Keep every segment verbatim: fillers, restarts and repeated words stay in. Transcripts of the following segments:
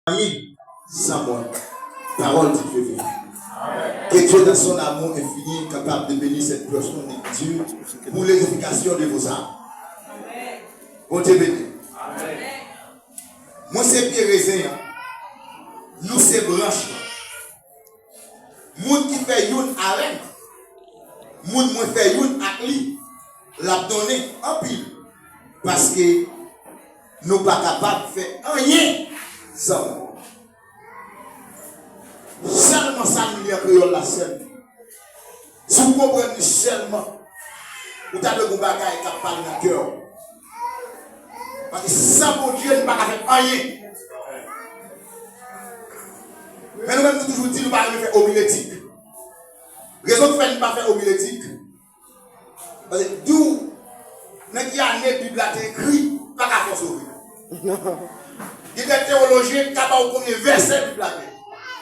Anyen san mwen. Parole du Dieu vivant. Que Dieu, dans son amour infini, est capable de bénir cette personne de Dieu pour l'édification de vos âmes. Bondye beni. Mwen se pye rezen an. Nou se branch lan. Moun ki fè youn avè m, moun mwen fè youn ak li, l ap donnen anpil, paske nou pa kapab fè anyen san mwen. Sèlman sa m li an kreyòl la, sèlman. Si w konprann li sèlman, ou ta dwe gen yon bagay k ap pale nan kè w. Paske san Bondye, nou pa ka fè anyen. Men nou menm, nou toujou di nou pa renmen fè omiletik. Rezon k fè nou pa fè omiletik, paske di w nan ki ane Bib la te ekri, pa ka fè w sove. Gen de teyolojyen ki ka ba w konbyen vèsè Bib la gen.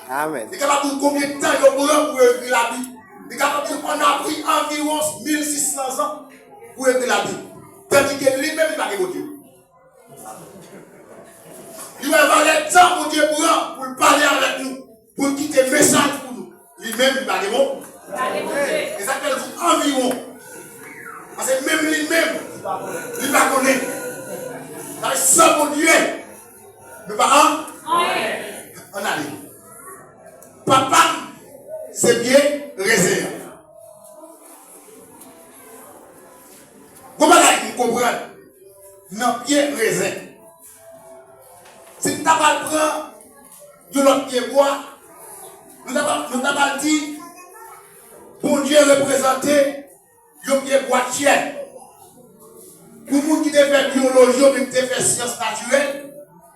Amèn. Li kapab di w konbyen tan yo pran pou yo ekri Labib. Li kapab di w, on a pris environ mil sis san zan pou ekri Labib. Tandike li menm, li pa gen Bondye. Li wè valè tan Bondye pran pou l pale avèk nou, pou l kite mesaj pou nou. Li menm, li pa gen Bon-, e sa k fè l di anviwon. Paske menm li menm, li pa konnen. Sa vle di, san Bondye, nou pa an-, ann ale. Papa m se pye rezen an. Gon bagay m konprann nan pye rezen. Si n ta pral pran yon lòt pye bwa, nou ta pral, nou ta pral di, Bondye reprezante yon pye bwa tyèn. Pou moun ki te fè byoloji oubyen ki te fè syans natirèl,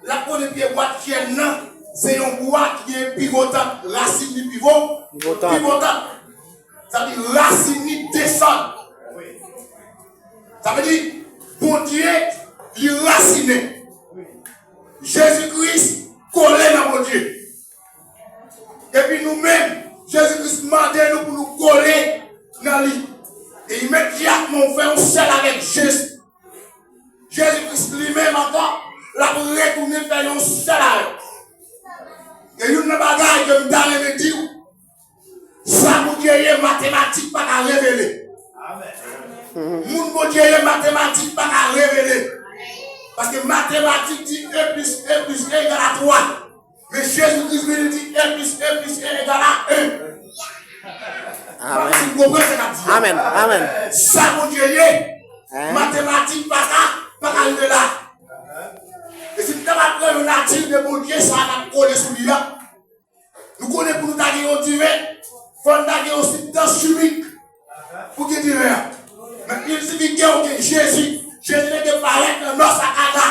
l ap konnen pye bwa tyèn nan, se yon bwa ki gen pivotan, rasin li pivo-, pivotan. Pivotan. Sa vle di rasin li desann. Sa vle di, Bondye, li rasinen. Jezi Kris kole nan Bondye. Epi nou menm, Jezi Kris mande nou pou nou kole nan li. E imedyatman ou fè yon sèl avèk Jezi. Jezi Kris li menm ankò, l ap retounen fè yon sèl avèk. E youn nan bagay ke m ta renmen di w, sa Bondye ye, matematik pa ka revele. Moun Bondye ye, matematik pa ka revele. Paske matematik di un plus un plus un égal à trois. Men Jezi Kris vini di un plus un plus un égal à un. Amèn. Si w konprann sa n ap di a. Amèn. Amèn. Sa Bondye ye, hein? Matematik pa ka, pa ka rive la. E si n ta pral pran yon nati de Bondye sa n ap kole sou li a, nou konnen pou nou ta gen yon diven, fò n ta gen yon sibstans chimik pou gen diven an. Men il sifi ke w gen Jezi. Jezi te gen parèt nan nòs ak Ada.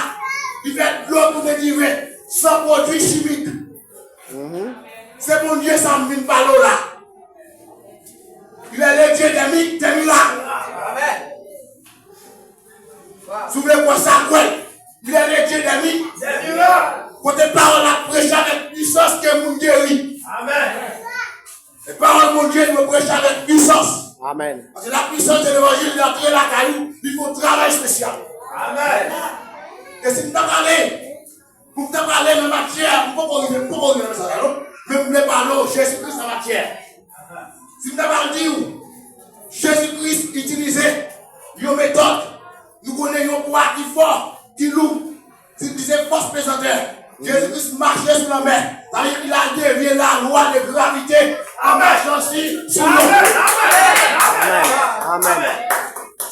Li fè dlo tounen diven san pwodui chimik. Se Bondye sa m vin pale w la. Il est le Dieu des mi-, des miracles. Si w vle kwè sa, kwè l. Il est le Dieu des mi-, des miracles. Kote pawòl la ap preche avèk pisans ke moun geri. Amèn. E pawòl Bondye dwe preche avèk pisans. Amèn. Paske la pisans de levanjil li antre lakay ou, li fè yon travay espesyal. Amèn. E si m ta pale, pou m ta pale nan matyè, m poko rive, m poko rive nan mesaj la non. Men m vle pale w Jezi Kris nan matyè. Si m ta pral di w, Jezi Kris itilize yon metòd, nou konnen yon pwa ki fò, ki lou, li se fòs pezantè. Jezi Kris mache sou lanmè. Sa vle di, li al devye lalwa de gravite an machan si, sou dlo. Amèn. Amèn.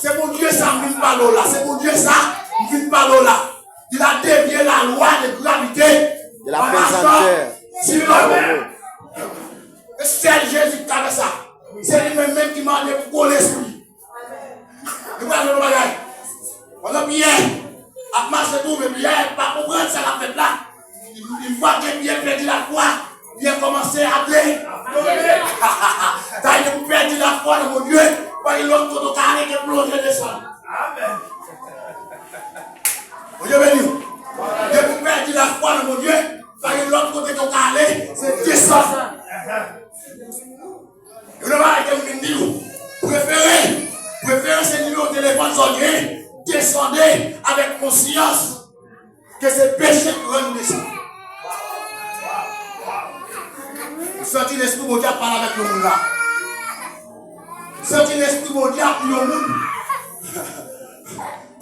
Se Bondye sa m vin pale w la. Se Bondye sa m vin pale w la. Li al devye lalwa de gravite an machan si lanmè. E sèl Jezi ki ka fè sa. Se li menm menm ki mande pou kole sou li. Nou pral jwenn yon bagay. Pandan Pyè ap mache tou, men Pyè pa konprann sa k ap fèt la. Li, li vwa ke Pyè pèdi lafwa, Pyè kòmanse ap de-, sa vle di pou pèdi lafwa nan Bondye, pa gen lòt kote w ka ale ke plonje desann. Amèn. Bondye beni w. Depi w pèdi lafwa nan Bondye, pa gen lòt kote ke w ka ale, se desann. Youn nan bagay ke m vin di w, prefere, prefere se nimewo telefòn sa w genyen, desande avèk konsyans ke se peche ki rann ou desann. Santi Lespri Bondye ap pale avèk yon moun la. Santi Lespri Bondye ap yon moun.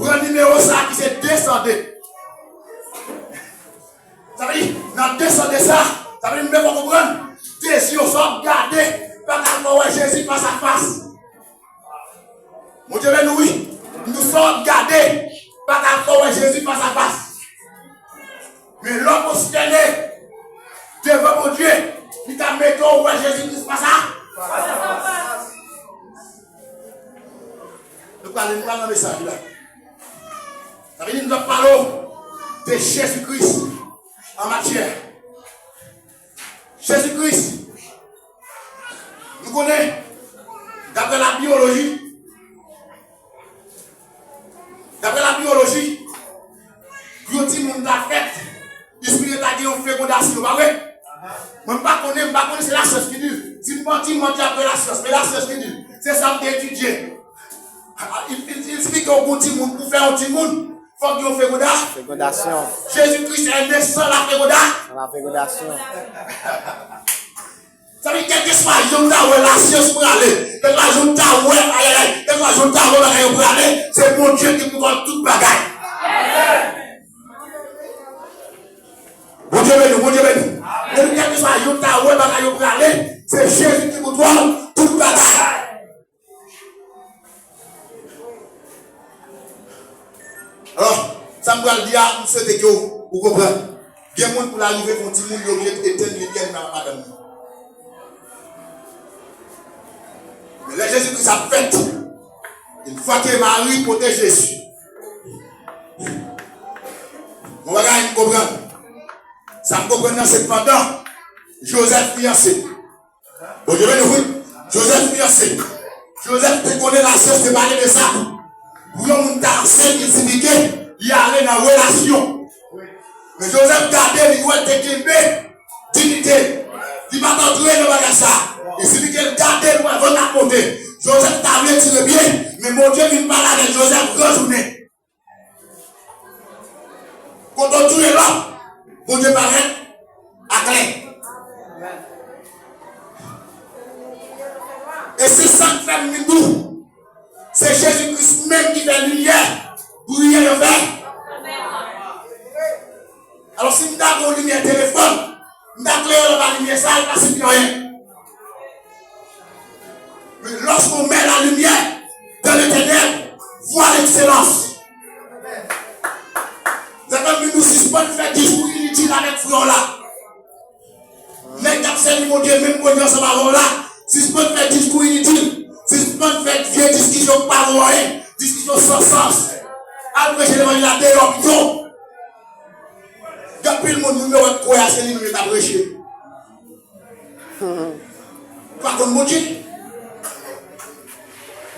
Pran nimewo sa a ki se de san de. Sa vle di, nan de san de sa, sa vle di, nou bezwen konprann, de zye w sa w ap gade, pa ka fè w wè Jezi fas a fas. Bondye beni w, wi. Nou sa w ap gade, pa ka fè w wè Jezi fas a fas. Men lè w pwostène devan Bondye, li ka mete w wè Jezi Kris fas a fas. Nou prale, nou prale nan mesaj la. Sa vle di, nou t ap pale w de Jezi Kris an matyè. Jezi Kris, nou konnen, daprè la biyoloji, daprè la biyoloji, pou yon timoun ta fèt, li sipoze ta gen yon fekondasyon, pa vre? Mwen, m pa konnen, m pa konnen, se lasyans ki di l. Si m manti, m manti apre lasyans, men lasyans ki di l. Se sa m te etidye. Li, li, li esplike w pou timoun, pou fè yon timoun, fòk gen yon fekonda-, Fekondasyon. Jezi Kris è ne san la fekonda-, San la fekondasyon. Sa vle di, kèlkeswa jan w ta wè lasyans prale, kèlkeswa jan w ta wè, ayayay, kèlkeswa jan w ta wè bagay yo prale, se Bondye ki pou kontwòl tout bagay. Bondye beni w, Bondye beni w. Depi kèlkeswa jan w ta wè bagay yo prale, se Jezi ki pou kontwòl tout bagay. Alò, sa m pral di a, m swete ke w, ou konprann. Gen moun pou l arive pou yon timoun, li oblije etenn limyè nan madanm li. Men lè Jezi Kris ap fèt, yon fwa ke Mari pote Jezi. Yon bagay m konprann. Sa m konprann nan se pandan Jozèf fiyanse. Bondye beni w, wi. Jozèf fiyanse. Jozèf te konnen lasyans te pale de sa. Pou yon moun ta ansent, li sifi ke li ale nan relasyon. Men Jozèf gade, li wè l te kenbe diyite. Li pa t antre nan bagay sa. Li sifi ke l gade, l wè vant ap monte. Jozèf ta vle tire pye, men Bondye vin pale avèk Jozèf gran jounen. Kote w touye lòt, Bondye parèt aklè. E se sa k fè m vin di w, se Jezi Kris menm ki fè limyè briye nan fè. Alò, si m ta gen yon limyè telefòn, m ta klere anba limyè sa, li pa sifi anyen. Men lorsqu'on met la lumière dans l'Éternel, voit l'excellence. Zafè m vin nou sispann fè diskou initil avèk frè w la. Nèg k ap sèvi Bondye menm Bondye ansanm avè w la, sispann fè diskou initil. Sispann fè vye diskisyon k pa vo anyen, diskisyon san sans. Al preche levanjil la deyò pito. Gen anpil moun, moun yo wè kwè a se li menm yo ta preche. Ou pa konn Bondye.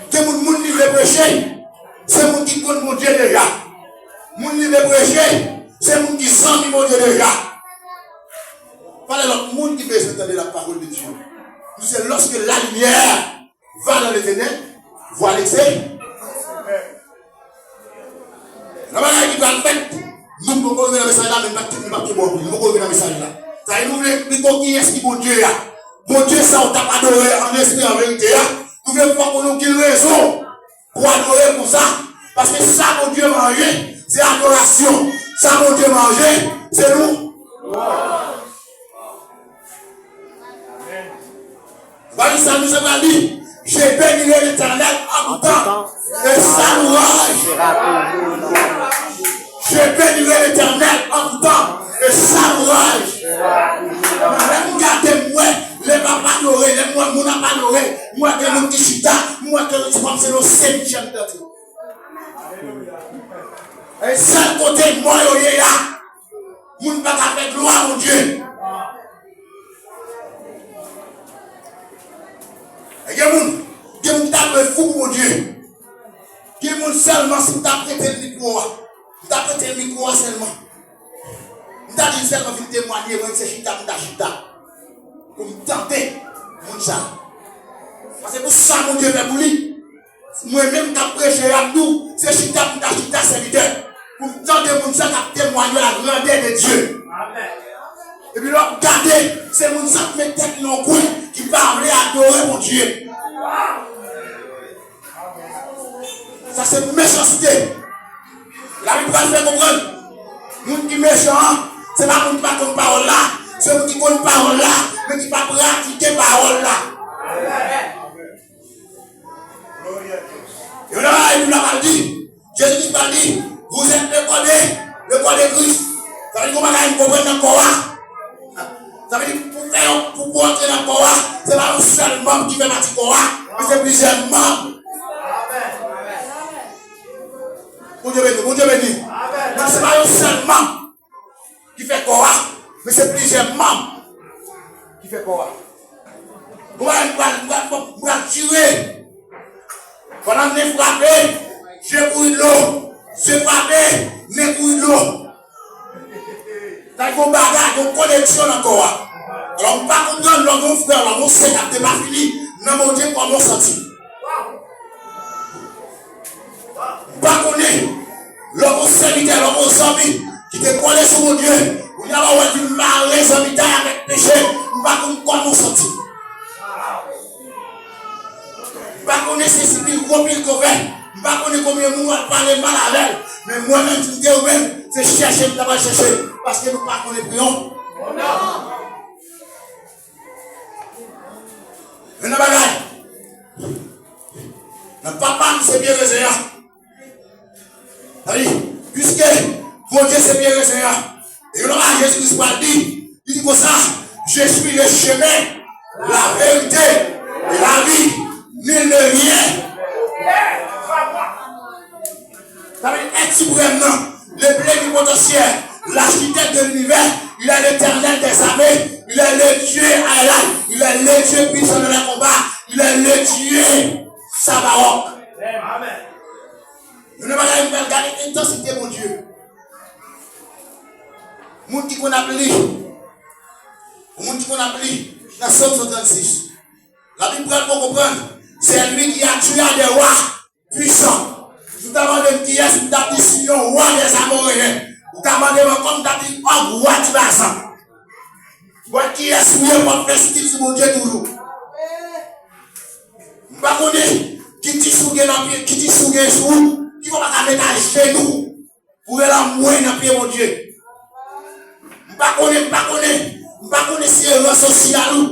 Gen moun, moun li vle preche, se moun ki konn Bondye deja. Moun li vle preche, se moun ki zanmi Bondye deja. Pale lòt moun ki bezwen tande la parole de Dieu. Nou se lorsque la lumière va dans l'Éternel, voit l'excellence. Nan bagay ki pral fèt, nou poko rive nan mesaj la, men nou pa t, nou pa t kenbe anpil, nou poko rive nan mesaj la. Sa vle di nou vle eksplike w kiyès ki Bondye a. Bondye sa w t ap adore an espri, an verite a, nou vle fè w konnen w gen rezon pou adore konsa. Paske sa Bondye manje, se adorasyon. Sa Bondye manje, se nou. Voici sa nou se pral di. Je bénirai l'Éternel en tout temps, et sa louange. Je bénirai l'Éternel en tout temps, et sa louange. Lè m gade, m wè, lè m ap adore, lè m wè moun ap adore, m wè gen moun ki chita, m wè ke responsab se yon sèl chan tande. E sèl kote mò yo ye a, moun pa ka fè glwa Bondye. E gen moun, gen moun ki ta dwe fou pou Bondye. Gen moun sèlman si m ta prete l mikwo a, m ta prete l mikwo a sèlman. M ta di l sèlman vin temwanye, mwen se chita m ta chita. Pou m tande moun sa. Paske pou sa Bondye fè pou li. Mwen menm k ap preche a, m di w, se chita pou m ta chita, sèvitè, pou m tande moun sa k ap temwanye la grandeur de Dieu. Epi lè w ap gade, Se moun sa k met tèt li nan yon kwen, ki pa vle adore Bondye. Sa se mechanste. Labib pral fè konprann, moun ki mechan an, se pa moun ki pa konn pawòl la, se moun ki konn pawòl la, men ki pa pratike pawòl la. E w nan bagay Bib la pral di, Jezi Kris pral di, vous êtes le corps de, le corps de Christ. Sa vle di gon bagay m konprann nan kò a. Sa vle di pou fè yon, pou, pou antre nan kò a, se pa yon sèl manm ki fè pati kò a, men se plizyè manm. Bondye beni, Bondye beni. Men se pa yon sèl manm ki fè kò a, men se plizyè manm ki fè kò a. Mwen, mwen, mwen, mwen, mwen tire. Pandan nen frape, je kouri dlo. Je frape, nen kouri dlo. Sa yon bagay, yon koneksyon nan kò a. Alò, m pa konprann lè yon frè, lè yon sè k ap depafini nan Bondye, kòman w santi. M pa konnen, lè w gon sèvitè, lè w gon zanmi ki te kole sou Bondye, kounye a la w wè l vin mare zanmitay avèk peche, m pa konn kòman w santi. M pa konnen si se pil gwo pil kovè, m pa konnen konbyen moun w ap pale mal avè l, men mwen menm, si m te ou menm, se chèche m ta pral chèche, paske nou pa konnen pri yon. Men nan bagay, nan papa m se pye rezen an. Sa vle di, piske Bondye se pye rezen an, e yon bagay Jezi Kris pral di, li di konsa, je suis le chemin, la vérité et la vie, nul ne vient. Sa vle di, Èt Siprèm nan, le plenipotentiaire, l'architecte de l'univers, il est l'Éternel des armées, il est le Dieu Ayalay, il est le Dieu puissant dans les combats, il est le Dieu Sabaoth. Amen. Youn nan bagay m pral gade entansite Bondye. Moun ki konn ap li, moun ki konn ap li nan Sòm san trannsis, Labib pral fè w konprann, c'est lui qui a tué des rois puissants. Si w ta mande m kiyès, m t ap di Sihon, wa dèz Amoreyen. Ou ta mande m ankò, m t ap di Òg, wa di Bazan. Wè kiyès ou ye, w ap fè stil sou Bondye toujou. M pa konnen ki ti sou gen nan pye, ki ti sou gen sou ou, ki fè w pa ka met ajenou pou rele anmwey nan pye Bondye. M pa konnen, m pa konnen, m pa konnen si se ran sosyal ou,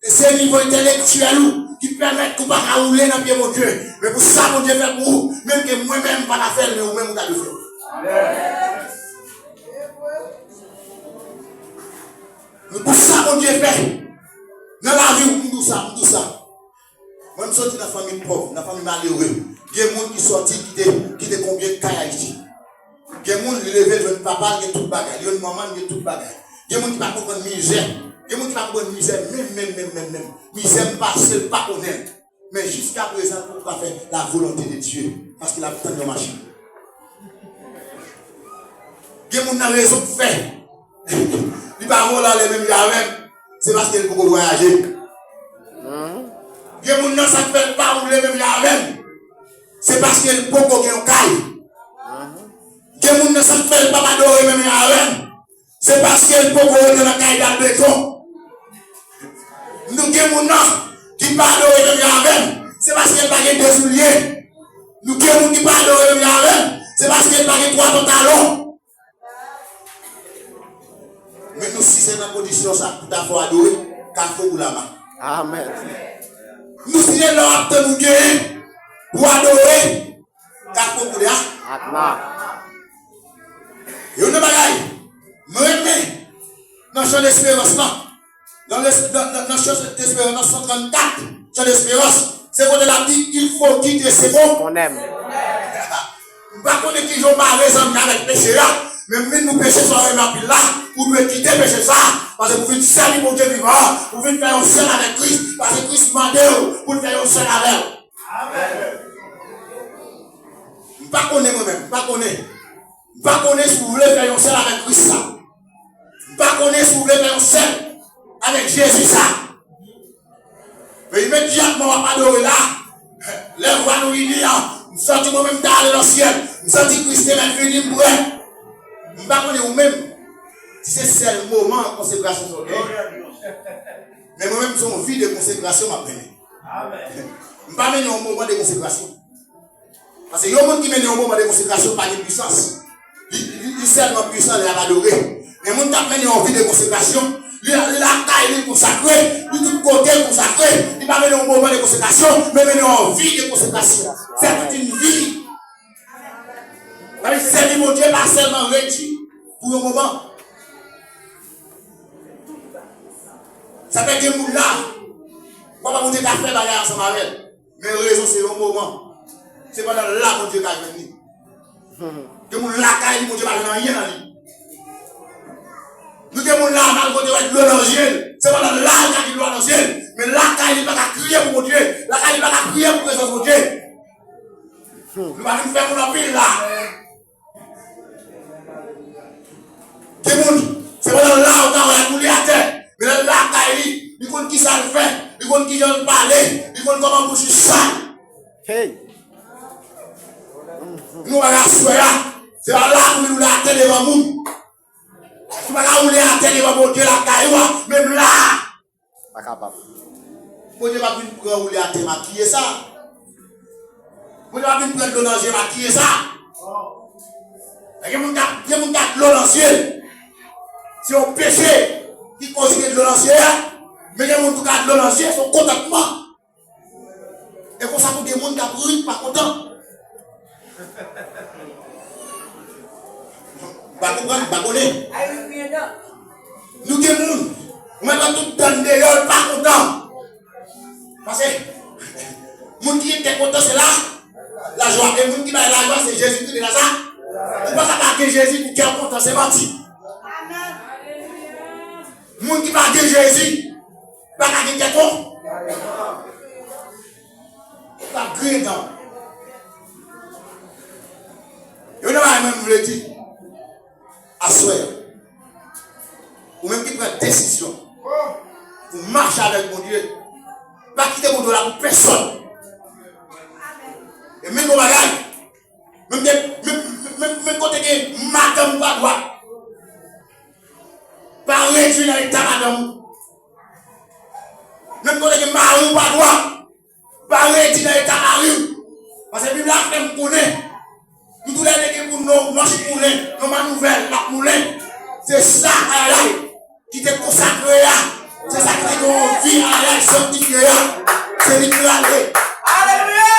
se nivo entèlektyèl ou ki pèmèt ke w pa ka woule nan pye Bondye. Men pou sa Bondye fè pou ou, menm ke mwen menm m pa ka fè l, men ou menm ou ta dwe fè l. Men pou sa Bondye fè nan lavi w, m di w sa, m di w sa. Mwen, m soti nan fanmi pòv, nan fanmi malere. Gen moun ki soti kite, kite konbyen kay Ayiti. Gen moun, li leve, l jwenn papa l gen tout bagay, li jwenn manman l gen tout bagay. Gen moun ki pa konprann mizè. Gen moun ki pa konprann mizè menm, menm, menm, menm, menm. Mizè m pase, l pa konnen l. Men jiska prezan, l poko ka fè la volonté de Dieu, paske l ap tann yon machin. Gen moun nan rezon k fè li pa vole anlè menm jan avè m, se paske l poko vwayaje. Gen moun nan sa k fè l pa woule menm jan avè m, se paske l poko gen yon kay. Gen moun nan sa k fè l p ap adore menm jan avè m, se paske l poko rete nan kay dal beton. Nou gen moun nan ki pa adore menm jan avè m, se paske l pa gen de soulye. Nou gen moun ki pa adore menm jan avè m, se paske l pa gen twa pantalon. Men nou, si se nan kondisyon sa pou ta fè w adore, Kafou Boulama. Amen. Nou, si se lè w ap tann ou genyen pou adore, Kafou Boulama. Atma. Youn nan bagay mwen renmen nan chan desperans lan, nan, nan, nan chan desperans, nan san trannkat, chan desperans, se kote l ap di, il faut quitter ce qu'on aime. M pa konnen kijan w mare zanmi avèk peche a, men menm nou peche sa w renmen anpil la, ou dwe kite peche sa, paske pou vin sèvi Bondye vivan an, pou vin fè yon sèl avèk Kris, paske Kris mande w pou w fè yon sèl avè l. M pa konnen mwen menm, m pa konnen. M pa konnen si w vle fè yon sèl avèk Kris sa. M pa konnen si w vle fè yon sèl avèk Jezi sa. Men imedyatman w ap adore la, lè vwa nou ini an, m santi mwen menm m ta ale nan syèl. M santi Kris te mèt vini, m prè. M pa konnen ou menm, si se sèl moman konsekrasyon sa w genyen. Men mwen menm, se yon vi de konsekrasyon m ap mennen. M pa mennen yon moman de konsekrasyon. Paske yon moun ki mennen yon moman de konsekrasyon pa gen pwisans. Li, li, li sèlman pwisan lè l ap adore. Men moun k ap mennen yon vi de konsekrasyon, li, li lakay li konsakre, li tout kote l konsakre. Li pa mennen yon moman de konsekrasyon, men mennen yon vi de konsekrasyon. Se tout yon vi. Sa vle di sèvi Bondye pa sèlman redi pou yon moman. Sa fè gen moun la, papa Bondye ka fè bagay ansanm avè l. Men rezon se yon moman. Se pandan la Bondye ka jwenn li. Gen moun lakay li, Bondye pa jwenn anyen nan li. Nou gen moun la, malgre w te wè dlo nan je l, se pandan la l ka gen dlo nan je l. Men lakay li pa ka kriye pou Bondye. Lakay li pa ka kriye pou prezans Bondye. Nou pa vin fè moun anpil la. Gen moun, se pandan la ou ka wè l ap woule atè. Men lè l lakay li, li konn kisa l fè, li konn kijan l pale, li konn kòman bouch li sal. Hey! Nou wè aswè a, se pa la pou vin woule atè devan moun. Si w pa ka woule atè devan Bondye lakay ou a, menm la a. Pa kapab. Bondye p ap vin pran woule atè makiye sa. Bondye p ap vin pran dlo nan je makiye sa. Gen moun k ap, gen moun k ap dlo nan je l. Se yon peche ki koz gen dlo nan je a. Men gen moun tou ka dlo nan je, se yon kontantman. E konsa tou gen moun k ap ri, pa kontan. M pa konprann, m pa konnen. Nou gen moun, ou mèt wè tout dan deyò, l pa kontan. Paske moun ki te kontan, se la, lajwa. E moun ki bay lajwa, se Jezi ki te la sa. Ou pa ka pa gen Jezi pou kè w kontan, se manti. Moun ki pa gen Jezi, pa ka gen kè kontan. Ou pa griyen dan. Yo nan bagay mwen m vle di. Aswè a, ou menm ki pran desizyon pou mache avèk Bondye, pa kite Bondye la pou pèsonn. E menm yon bagay, menm, menm, menm, menm kote gen madanm ou pa dwa, pa redwi nan eta madanm ou. Menm kote gen mari ou pa dwa, pa redi nan eta mari w. Paske Bib la fè m konnen, nou tou lè de gen pou nou manch moulen, yon manouvèl l ap moulen. Se sa ayayay ki te konsakre a. Se sa ki te gen yon vi ayayay sanntifye a. Se li ki prale. Alelouya!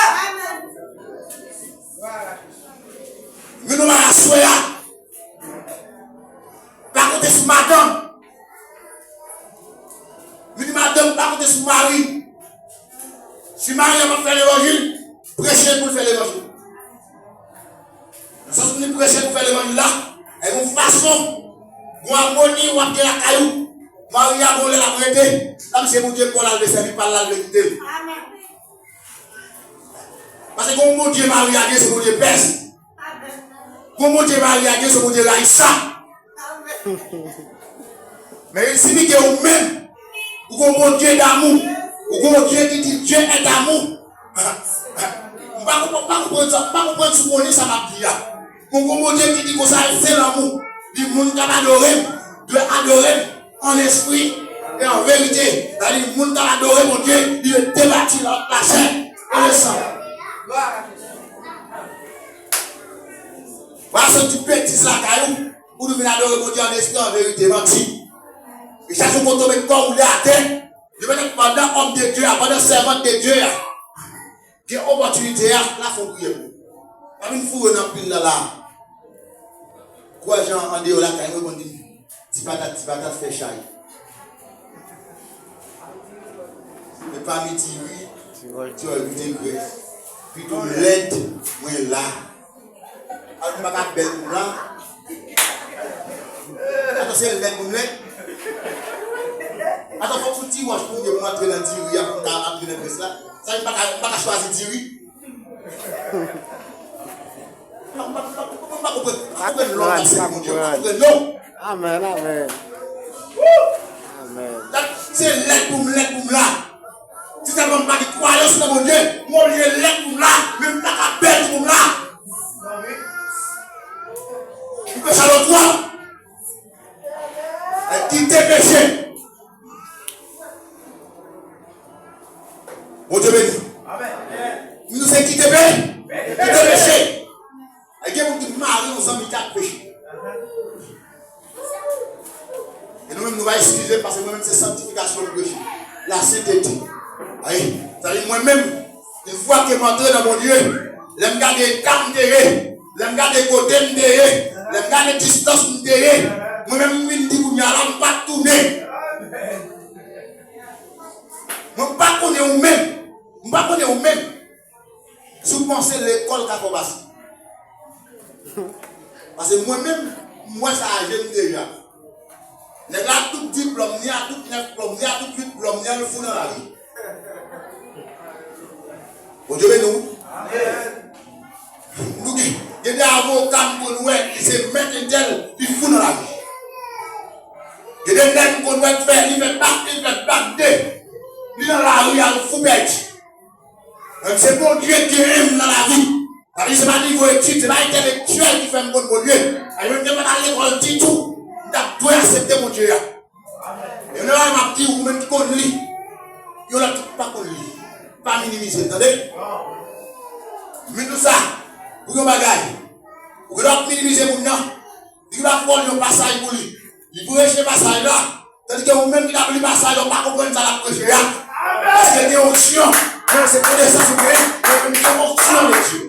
Men nou la aswè a. Pa konte sou madanm. Li di madanm pa konte sou mari. Si mari an ap fè levanjil, preche l pou l fè levanjil. Nan sans pou li preche pou fè levanjil la, e yon fason, yon amoni w ap gen lakay ou. Mari a gon lè l ap rete, la misye Bondye pa l al vle sèvi pa l, l al vle kite l. Paske gon Bondye mari a gen, se Bondye pès. Gon Bondye mari a gen, se Bondye rayisan. Men si li gen ou menm, ou gon Bondye damou, ou gon Dye ki di Dieu est amour. M pa konprann, m pa konprann sa, m pa konprann si w konnen sa m ap di a. Gon, gon Bondye ki di konsa, se lanmou. Li moun k ap adore m, dwe adore m an lespri e an verite. Sa di moun k ap adore Bondye, li dwe debati la, lachè e le san. Pa soti betiz lakay ou, pou nou vin adore Bondye an lespri, an verite, manti. E chak jou kote w met kò w, ou lè atè, yo mete pandan òm de Dye a, pandan sèvant de Dye a. Gen opòtinite a, la fè w priye pou. Pa vin foure nan pil la la. Kwè jan andeyò lakay mwen konn di, ti patat, ti patat fè chay. Men pa mi diri, ti òy goute grès. Pito m lèd, mwen la. Alò m pa ka bèl pou m la. Atò se lèd pou m lèd. Atò fòk sou ti wòch pou m ye pou m antre nan diri a pou m ka antre nan grès la. Sa m pa ka, m pa ka chwazi diri. M pa, m pa, m pa, m pa konprann, m pa konprann non, m pa konprann non. Amèn, amèn. Amèn. Se lèd pou m lèd pou m la. Si sèlman m pa gen kwayans nan Bondye, m oblije lèd pou m la, men m pa ka bèl pou m la. M peche alò twòp. Kite peche. Bondye beni. Amèn. Nou se kite pe-, kite peche. Ay, gen moun ki mare yon zanmi ki ap peche. E nou menm, nou va eskize, paske mwen menm, se sanktifikasyon m preche. Lasentete. Ay, sa vle di mwen menm, yon fwa ke m antre nan Bondye, lè m gade eta m te ye, lè m gade kote m te ye, lè m gade distans m te ye, mwen menm, m vin di kounye a la, m pa t tounen. Mwen pa konnen ou menm. M pa konnen ou menm. Si w panse lekòl ka fè w pase. Paske mwen menm, m wè sa a je m deja. Nèg la tout diplòm li a, tout nèf diplòm li a, tout uit diplòm li a, l fou nan lari. Bondye beni w. Nou gen, gen de avoka m konn wè, li se mèt entèl, li fou nan lari. Gen de nèg m konn wè k fè, li fè bak, li fè bak de. Li nan lari a, l fou pèdi. Menm se Bondye ki gen m nan lavi. Sa vle di se pa nivo etid, se pa entelektyèl ki fè m konn Bondye. Ay, menm ke m pa t al lekòl ditou, m t ap dwe aksepte Bondye a. E nan la m ap di ou menm ki konn li, yon lòt ki pa konn li, pa minimize l, tande? M vin di w sa, pou yon bagay, ou gen dwa ap minimize moun nan, li gen dwa ap vòlè yon pasaj pou li, li preche pasaj la, tandike ou menm ki t ap li pasaj la, ou pa konprann sa l ap preche a. Paske gen onksyon, men se konesans ou genyen, men gen onksyon de Dye.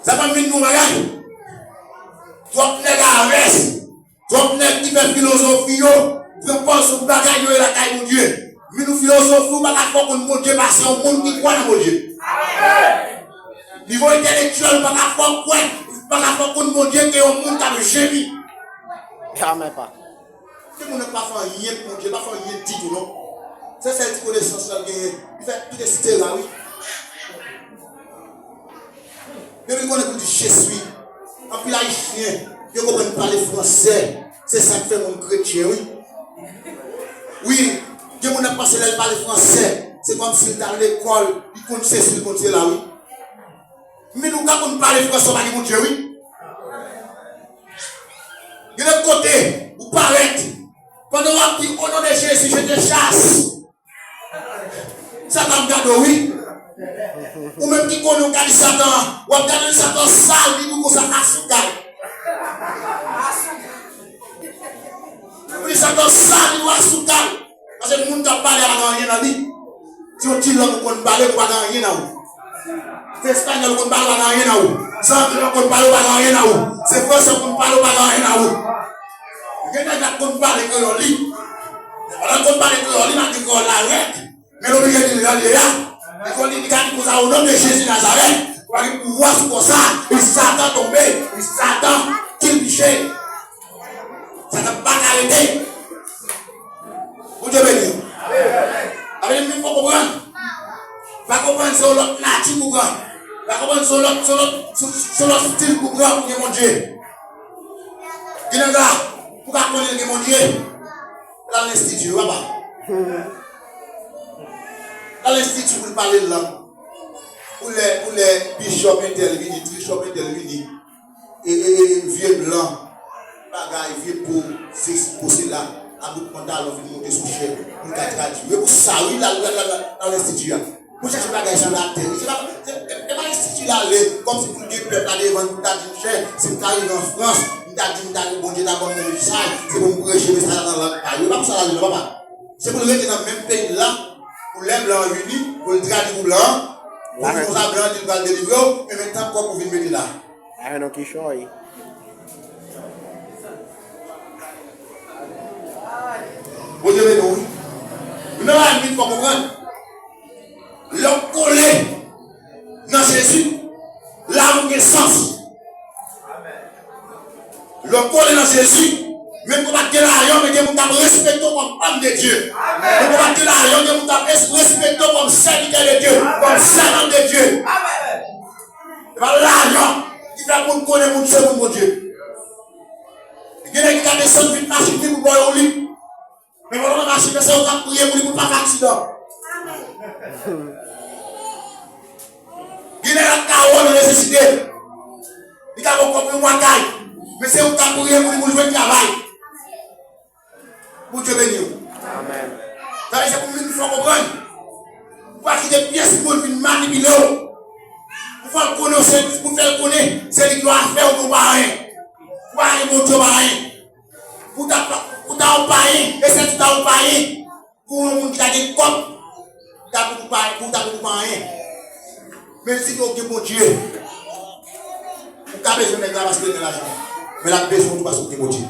Sa fè m vin di w yon bagay. Twòp nèg avès, twòp nèg ki fè filozofi yo, pran pòz sou bagay yo e lakay Bondye. Men nou filozofi ou pa ka fè w konn Bondye pase yon moun ki kwè nan Bondye. Nivo entelektyèl ou pa ka fè w kwè, pa ka fè w konn Bondye ke yon moun k ap jemi. Jamè pa. Gen moun nan k pa fè anyen pou Bondye, pa fè anyen ditou non. Se sèl ti konesans sa l genyen. Li fè tout estera wi. Depi l konnen pou l di je suis. Anpil Ayisyen, yo konprann pale fransè. Se sa k fè moun kretyen wi. Wi, gen moun nan k panse lè l pale fransè, se kòmsi l t al lekòl, li konn sesi, li konn sela wi. Men nou ka konn pale fransè, w pa gen Bondye wi. Gen lòt kote, ou parèt. Pandan w ap di, "Au nom de Jésus, je te chasse." Satan ap gade w, wi. Ou menm ki konnen w ka di Satan an, w ap gade Satan sal, li di w konsa, "Asukal." Ou di Satan sal, li di w, "Asukal." Paske moun k ap pale a pa gen anyen nan li. Se yon ti lang ou konn pale, ou pa gen anyen nan ou. Se espanyòl ou konn pale, ou pa gen anyen nan ou. Se anglè ou konn pale, ou pa gen anyen nan ou. Se fransè ou konn pale, ou pa gen anyen nan ou. Gen nèg la konn pale kreyòl li. Men pandan l konn pale kreyòl li, malgre kreyòl la rèd, men l oblije di l jan l ye a. Li konn li, li ka di konsa, "Au nom de Jésus Nazareth," ou pa gen pouvwa sou kò sa. E Satan tonbe, e Satan kilbiche. Satan pa ka rete. Bondye beni w. Sa vle di moun fò konprann. Pa konprann se yon lòt nati pou pran. Pa konprann se yon lòt, se yon lòt, se, se yon lòt stil pou pran pou gen Bondye. Gen nèg la, pou ka konnen l gen Bondye, l al enstiti, papa. L al enstiti pou l pale lang. Pou lè, pou lè bishop entèl vini, trishop entèl vini, e, e, e, vye blan, bagay, vye po, sesi, po, sela, a bout pantalon vin monte sou chè, pou l ka tradui. E pou sa, wi, l al, l al, l al, l al enstiti a. Pou chèche bagay sou latè. Se pa, se, e, e pa enstiti l ale, kòmsi pou l gen pèp la devan l, pou l ta di, "Monchè, si m ta rive an Frans, m ta di, m ta di, Bondye ta ban m yon mesaj, se pou m preche mesaj la nan lang pa yo." E pa pou sa l ale, non, papa. Se pou l rete nan menm peyi l la, pou lè blan an vini, pou l tradui pou blan an, pou l di konsa blan an di l pral delivre w, men men tank kòb ou vin mete la. Ay, non, kichòy. Bondye beni w, wi. Nan la, moun fò konprann. Lè w kole nan Jezi, la ou gen sans. Lè w kole nan Jezi, menm ke w pa t gen lajan, men gen moun k ap respekte w kòm òm de Dye. Menm ke w pa t gen lajan, gen moun k ap es-, respekte w kòm sèvitè de Dye, kòm sèvant de Dye. Se pa lajan ki fè moun konnen moun se moun Bondye. Gen nèg ki ka desann vit machin li pou ba w yon lit. Men pandan machin nan, se ou k ap priye pou li pou l pa fè aksidan. Gen nèg k ap kawo nan nesesite. Li ka ba w kòb yon mwa kay. Men se ou k ap priye pou li pou l jwenn travay. Bondye beni w. Amèn. Sa vle di pou moun fè w konprann. Ou pa kite pyès moun vin manipile w. Pou fè l konnen w se, pou fè l konnen se li ki afè w, ou pa anyen. Ou pa anyen, Bondye pa anyen. Pou ta, pou ta ou pa anyen, e se tout ta ou pa anyen. Pou yon moun ki ta gen kòb, pou ta pou pa, pou ta pou pa anyen. Men si w gen Bondye, ou ka bezwen nèg la paske l gen lajan. Men l ap bezwen w tou paske w gen Bondye.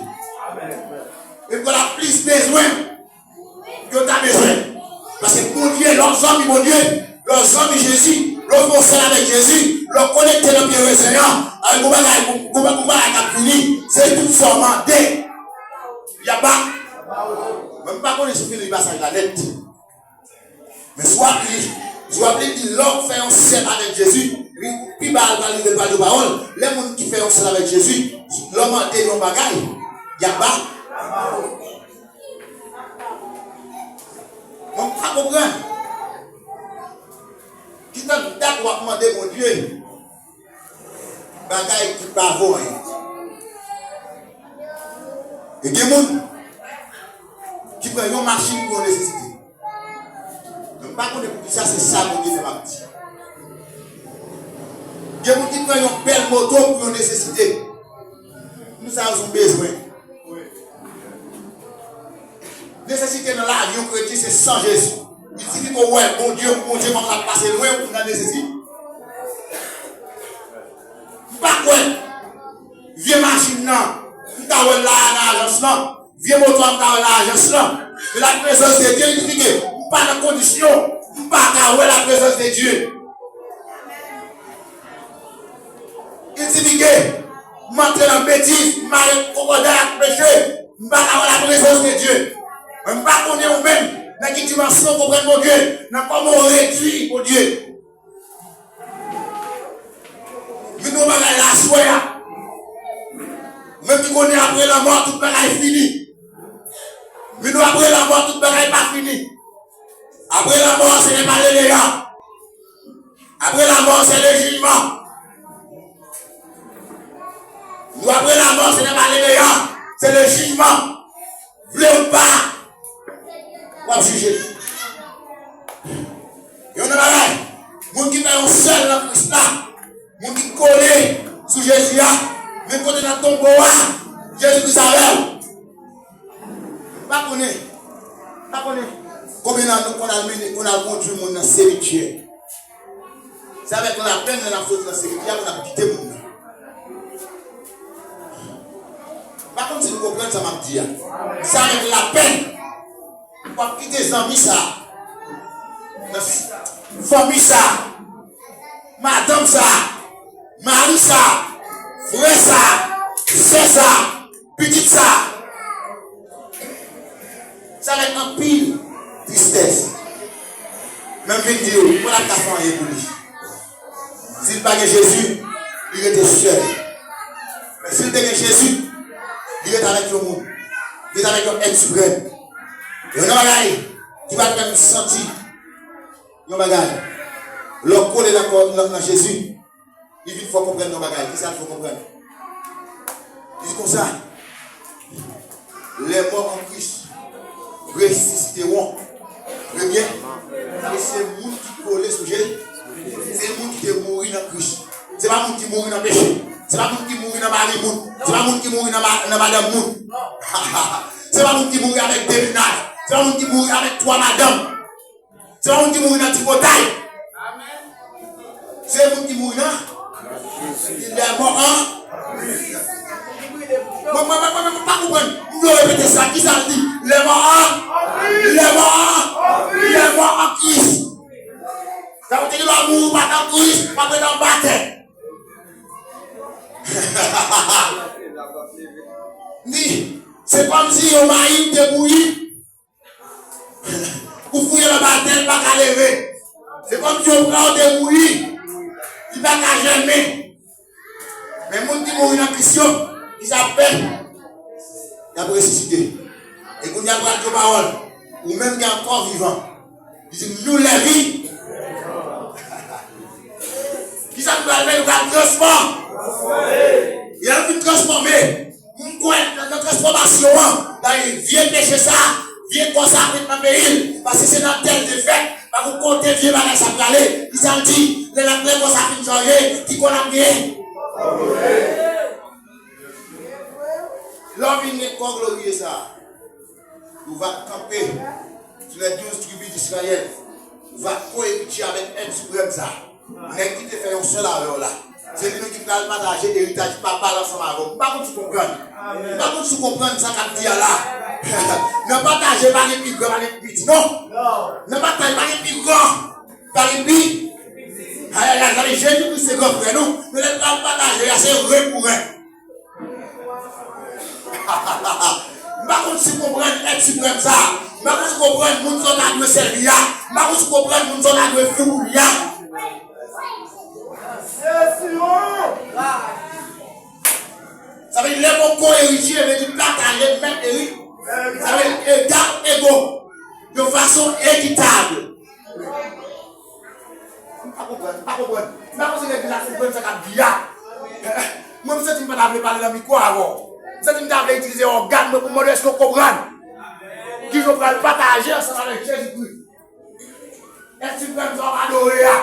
E pou l ap plis bezwen ke w ta bezwen. Paske Bondye, lè w zanmi Bondye, lè w zanmi Jezi, lè w fè yon sèl avèk Jezi, lè w konekte nan pye rezen an, avèk yon bagay, yon, yon bagay k ap vini, se tout sa w mande. Y ap ba. Mwen, m pa konnen si w fin li pasaj la nèt. Men si w ap li, si w ap li, di lè w fè yon sèl avèk Jezi, pi ba a l pral rive, l pral di w pawòl. Lè moun ki fè yon sèl avèk Jezi, lè w mande yon bagay, y ap ba. Mwen pa konprann. Ki tan dat w ap mande Bondye bagay ki pa vo anyen. E gen moun ki pran yon machin pou yon nesesite. Men m pa konnen poukisa se sa Bondye fè m ap di. Gen moun ki pran yon bèl moto pou yon nesesite. Moun sa yo se yon bezwen. Nesesite nan lavi yon kretyen se san Jezi. Li sifi pou w wè Bondye, Bondye kòman l ap pase lwen ou nan nesesite. M pa kwè vye machin nan, m ta wè l la nan ajans lan. Vye moto a m ta wè nan ajans lan. Men la prezans de Dye, li di ke m pa nan kondisyon, m pa ka wè la prezans de Dye. Li di ke m antre nan betiz, m mare konkòday ak peche, m pa ka wè la prezans de Dye. Men m pa konnen ou menm, nan ki dimansyon w konprann Bondye, nan kòman w redui Bondye. Men yon bagay la aswè a. Ou menm ki konnen apre lanmò, tout bagay fini. Men nou apre lanmò, tout bagay pa fini. Apre lanmò, se le pa le meilleur. Apre lanmò, se le jijman. Nou apre lanmò, se le pa le meilleur. Se le jijman. Vle ou pa, w ap jije. Yon nan bagay, moun ki fè yon sèl nan Kris la, moun ki kole sou Jezi a, men kote nan tonbo a, Jezi Kris avè w. M pa konnen, m pa konnen konbyen nan nou konn al mennen, konn al kondui moun nan simityè. Se avèk lapenn lè n ap soti nan simityè a pou n ap kite moun nan. M pa konn si nou konprann sa m ap di a. Se avèk lapenn w ap kite zanmi sa a, nan s-, fanmi sa a, madanm sa a, mari sa a, frè sa a, sè sa a, pitit sa a. Sa avèk anpil tristès. Men m vin di yo, mwen pa ka fè anyen pou li. Si l pa gen Jezi, li rete sèl. Men si l te gen Jezi, li rete avèk yon moun. Li rete avèk yon èt siprèm. Yon nan bagay ki va fè m santi yon bagay. Lè w kole nan kò, nan, nan Jezi, li vin fè w konprann yon bagay. Kisa l fè w konprann? Li di konsa, les morts en Christ ressusciteront. Premye, e se moun ki kole sou Jezi. Se moun ki te mouri nan Kris. Se pa moun ki mouri nan peche. Se pa moun ki mouri nan mari moun. Se pa moun ki mouri nan ma-, nan madanm moun. Se pa moun ki mouri avèk de mennaj. Se pa moun ki mouri avèk twa madanm. Se pa moun ki mouri nan tripotay. Se moun ki mouri nan. Il est mort en. Mwen, mwen, mwen, mwen, mwen pa konprann. M vle repete sa. Kisa l di? Il est mort en. Il est mort en. Il est mort en Christ. Sa vle di lè w mouri ou pa t an Kris, w ap ret anba tè. Li, se kòmsi yon mayi te bouyi. Ou fouye l anba tè, l pa ka leve. Se kòmsi yon plant te mouri, li pa ka jèmen. Men moun ki mouri nan Kris yo, kisa y ap fè? Y ap resisite. E kounye a l pral di yon pawòl. Ou menm ki ankò vivan. Li di, nous les vivants. Kisa nou pral fè? Nou pral transfòme. E lè nou fin transfòme, m Mwen, nan, nan transfòmasyon an, nan vye peche sa, vye kò sa ap ret nan peyi l, paske se nan tèl te fèt, pa pou kote vye bagay sa prale, ki sa l di, lè l ap lè kò sa fin chanje, ki kò l ap genyen? Lè w vin gen kò gloriye sa, ou va kanpe sou lè douz tribi d'Izrayèl, ou va koeritye avèk èt siprèm sa. Nèg ki te fè yon sèl avè w la. Se li menm ki pral pataje eritaj papa l ansanm avè w. M pa konn si w konprann. M pa konn si w konprann sa k ap di a la. Nan pataje pa gen pi gran, pa gen pi piti, non. Nan pataje pa gen pi gran, pa gen pi. Ayayay, gade Jezi Kris se gran frè nou. Men lè l pral pataje a, se ren pou ren. M pa konn si w konprann èt siprèm sa. M pa konn si w konprann moun sa w ta dwe sèvi a. M pa konn si w konprann moun sa w ta dwe fou pou li a. Sa vle di, lè bon ko eritye, vle di pataje menm eri-, sa vle di egal ego, de fason ekitab. M pa konprann, m pa konprann. M pa konn si legliz la konprann sa k ap di a. Mwen, m santi m pa ta vle pale nan mikwo avè w. M santi m ta vle itilize ògàn mwen pou m mande w èske w konprann. Kijan w pral pataje ansanm avèk Jezi Kris. Èske w konprann sa w adore a?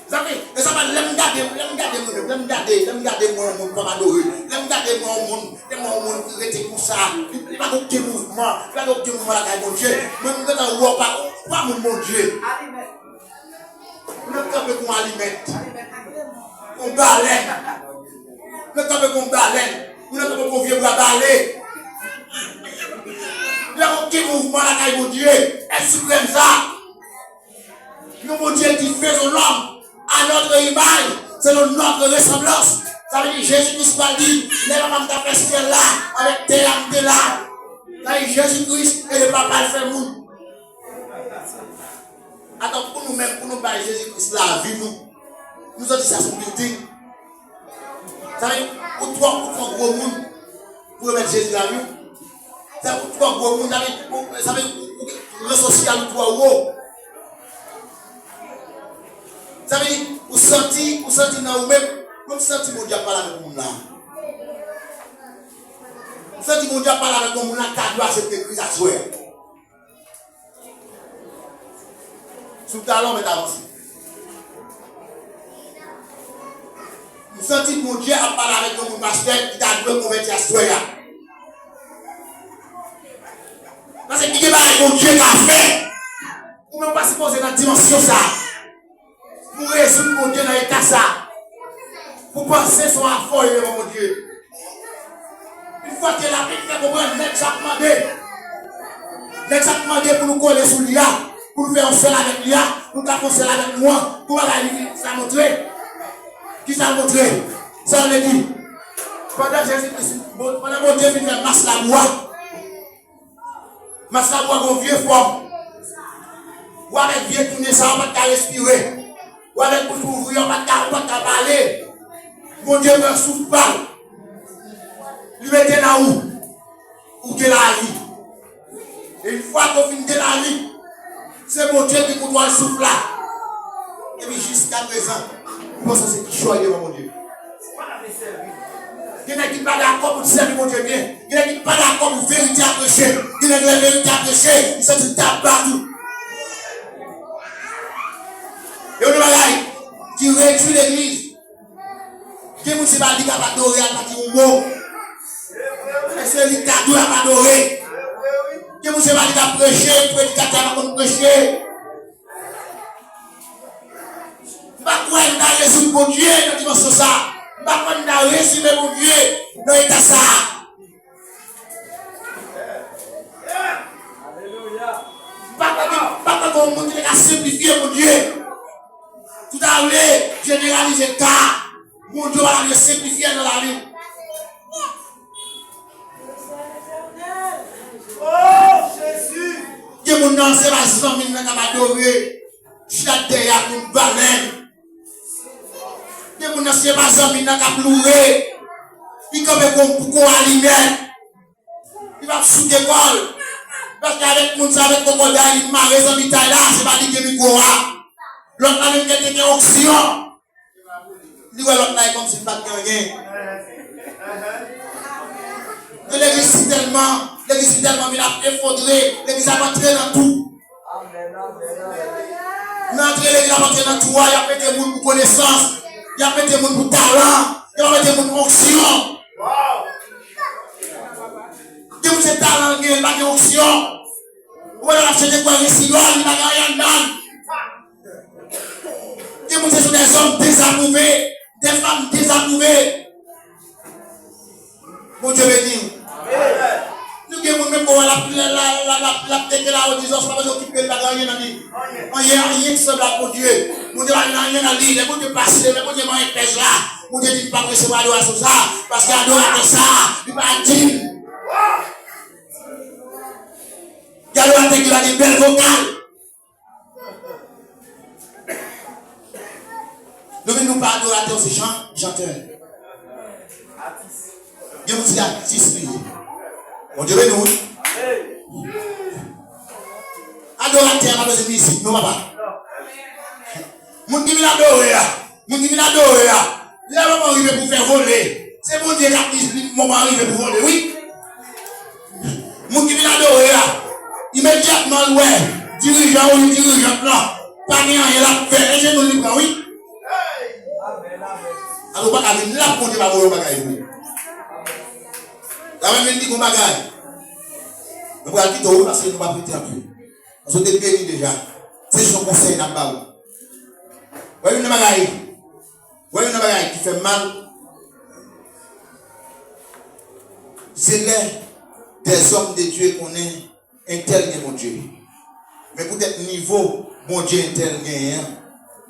Zanmi, e sa pa lè m gade, lè m gade moun yo, lè m gade, lè m gade mwen yon moun pou m adore, lè m gade mwen yon moun, lè mwen yon moun ki rete konsa, li, li pa gen okenn mouvman, li pa gen okenn mouvman lakay Bondye. Mwen, m gentan wè w pa, w pa moun Bondye. Ou nan kanpe kon alimèt, kon balèn. Ou nan kanpe kon balèn. Ou nan kanpe kon vye bwa bale. Li pa gen okenn mouvman lakay Bondye. Èt siprèm sa. Yon Bondye ki faisons l'homme à notre image, selon notre ressemblance. Sa vle di Jezi Kris pral di, lè papa m t ap fè syèl la, avèk tè a m te la. Sa vle di Jezi Kris e le papa l fè moun. Atò, pou nou menm, pou nou bay Jezi Kris lavi nou, nou santi sa se yon bilding. Sa vle di, ou twò, ou twò gwo moun pou remèt Jezi lavi w. Sa vle di, ou twò gwo moun, sa vle di, ou, sa vle di, ou, ou, ran sosyal ou twò wo. Sa vle di, ou santi, ou santi nan ou menm, mwen m santi Bondye ap pale avèk moun la. M santi Bondye ap pale avèk moun la, ta dwe aksepte Kris aswè a. Sou talan, mèt avanse. M santi Bondye ap pale avèk yon moun pastè ki ta dwe konvèti aswè a. Paske ki gen bagay Bondye ka fè. Ou menm pa sipoze nan dimansyon sa. Pou rezoud Bondye nan eta sa. Pou panse se yon afè w ye devan Bondye. Yon fwa ke Labib fè konprann nèg sa ap mande. Nèg sa ap mande pou nou kole sou li a, pou nou fè yon sèl avèk li a, pou nou ka fè yon sèl avèk nou an, pou bagay li sa montre. Ki sa l montre? Sa l vle di? Pandan Jezi Kris, Bon-, pandan Bondye fin fè mas labou a, mas labou a gon vye fòm. Ou avèk vye tounen sa, ou pa t ka respire. Ou avèk bouch ouvri, ou pa t ka, ou pa t ka pale. Bondye pran souf pa l. Li mete nan ou. Ou gen lavi. E yon fwa ke w fin gen lavi, se Bondye ki kontwòl souf la. Epi jiskaprezan, ou panse se kichòy devan Bondye. Gen nèg ki pa dakò pou t sèvi Bondye byen. Gen nèg ki pa dakò pou verite a preche. Gen nèg lè verite a preche, li santi l t ap bat ou. E yon bagay ki redui legliz. Gen moun se pa li k ap adore a, l pa di yon mo. E se li k ta dwe ap adore. Gen moun se pa li k ap preche, predikatè a pa konn preche. M pa kwè m ta rezoud Bondye nan dimansyon sa. M pa kwè m ta rezime Bondye nan eta sa. M pa kwè gen, m pa kwè gen yon moun ki te ka senplifye Bondye. Ou ta vle jeneralize ka, Bondye w ap senplifye nan lavi w. Oh, Jezi! Gen moun nan, se pa zanmi l nan k ap adore. Chita dèyè ak yon balèn. Gen moun nan, se pa zanmi l nan k ap loure. Li kanpe kon, kon alimèt. Li p ap souke kò l. Paske avèk moun sa, avèk kòkòday, li mare zanmitay la, se pa li ki gen mikwo a. Lòt la menm gen te gen onksyon. Li wè lòt la e kòmsi li pa t gen anyen. tèlman, legliz li tèlman vin ap efondre, legliz ap antre nan tou. Nan antre legliz ap antre nan tou a, y ap mete moun pou konesans, y ap mete moun pou talan, y ap mete moun pou onksyon. Gen moun se talan l gen, li pa gen onksyon. Ou wè lè l ap chante kwè resi dwa, li pa gen anyen anndan l. Gen moun se sou dèzòm dezapwouve, dèfanm dezapwouve. Bondye beni w. Nou gen moun menm kon wè l ap, l ap, l ap, l ap, l ap teke la odizans, pa bezwen okipe l, pa gen anyen nan li. Anyen, anyen ki sanble ak Bondye. Bondye pa gen anyen nan li. Lè Bondye pase, lè Bondye manyen pèj la, Bondye di l pa presevwa adorasyon sa, paske adoratè sa, li pa dign. Gen adoratè ki pa gen bèl vokal. Nou menm nou pa adoratè, se chan-, chantè. Gen moun se atis li ye. Bondye beni w wi. Adoratè a pa bezwen mizik non papa. Moun ki vin adore a, moun ki vin adore a, lè moman rive pou fè vole, se Bondye k ap di moman rive pou vole wi. Moun ki vin adore a, imedyatman l wè dirijan ou dirijant lan pa gen anyen l ap fè, e jenou l li pran wi. Alò ou pa ka vin la pou Bondye pa voye yon bagay pou ou. La menm vin di gon bagay. Mwen pral kite w wi paske nou p ap rete anpil. Paske w te beni deja. Se jis yon konsèy n ap ba w. Wè youn nan bagay. Wè youn nan bagay ki fè m mal. Se lè dèzòm de Dye konnen entèl gen Bondye. Men poutèt nivo Bondye entèl genyen an,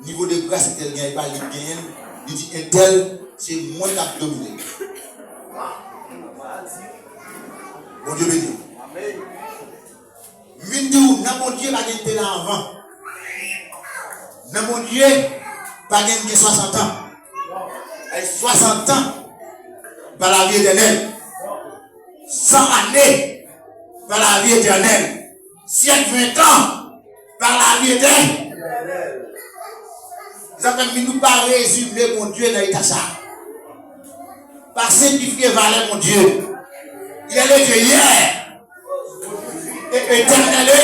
nivo de gras entèl genyen, e pa li k genyen l, li di entèl, se mwen k ap domine. Bondye beni w. M vin di w, nan Bondye pa gen entèl avan. Nan Bondye pa gen, gen swasant an. Ay, swasant an pa lavi etènèl. San ane pa lavi etènèl. Syèk ven tan pa lavi etènèl. Sa fè m vin di w pa rezime Bondye nan eta sa. Pa senplifye valè Bondye. Il est le Dieu hier, e etènèl e.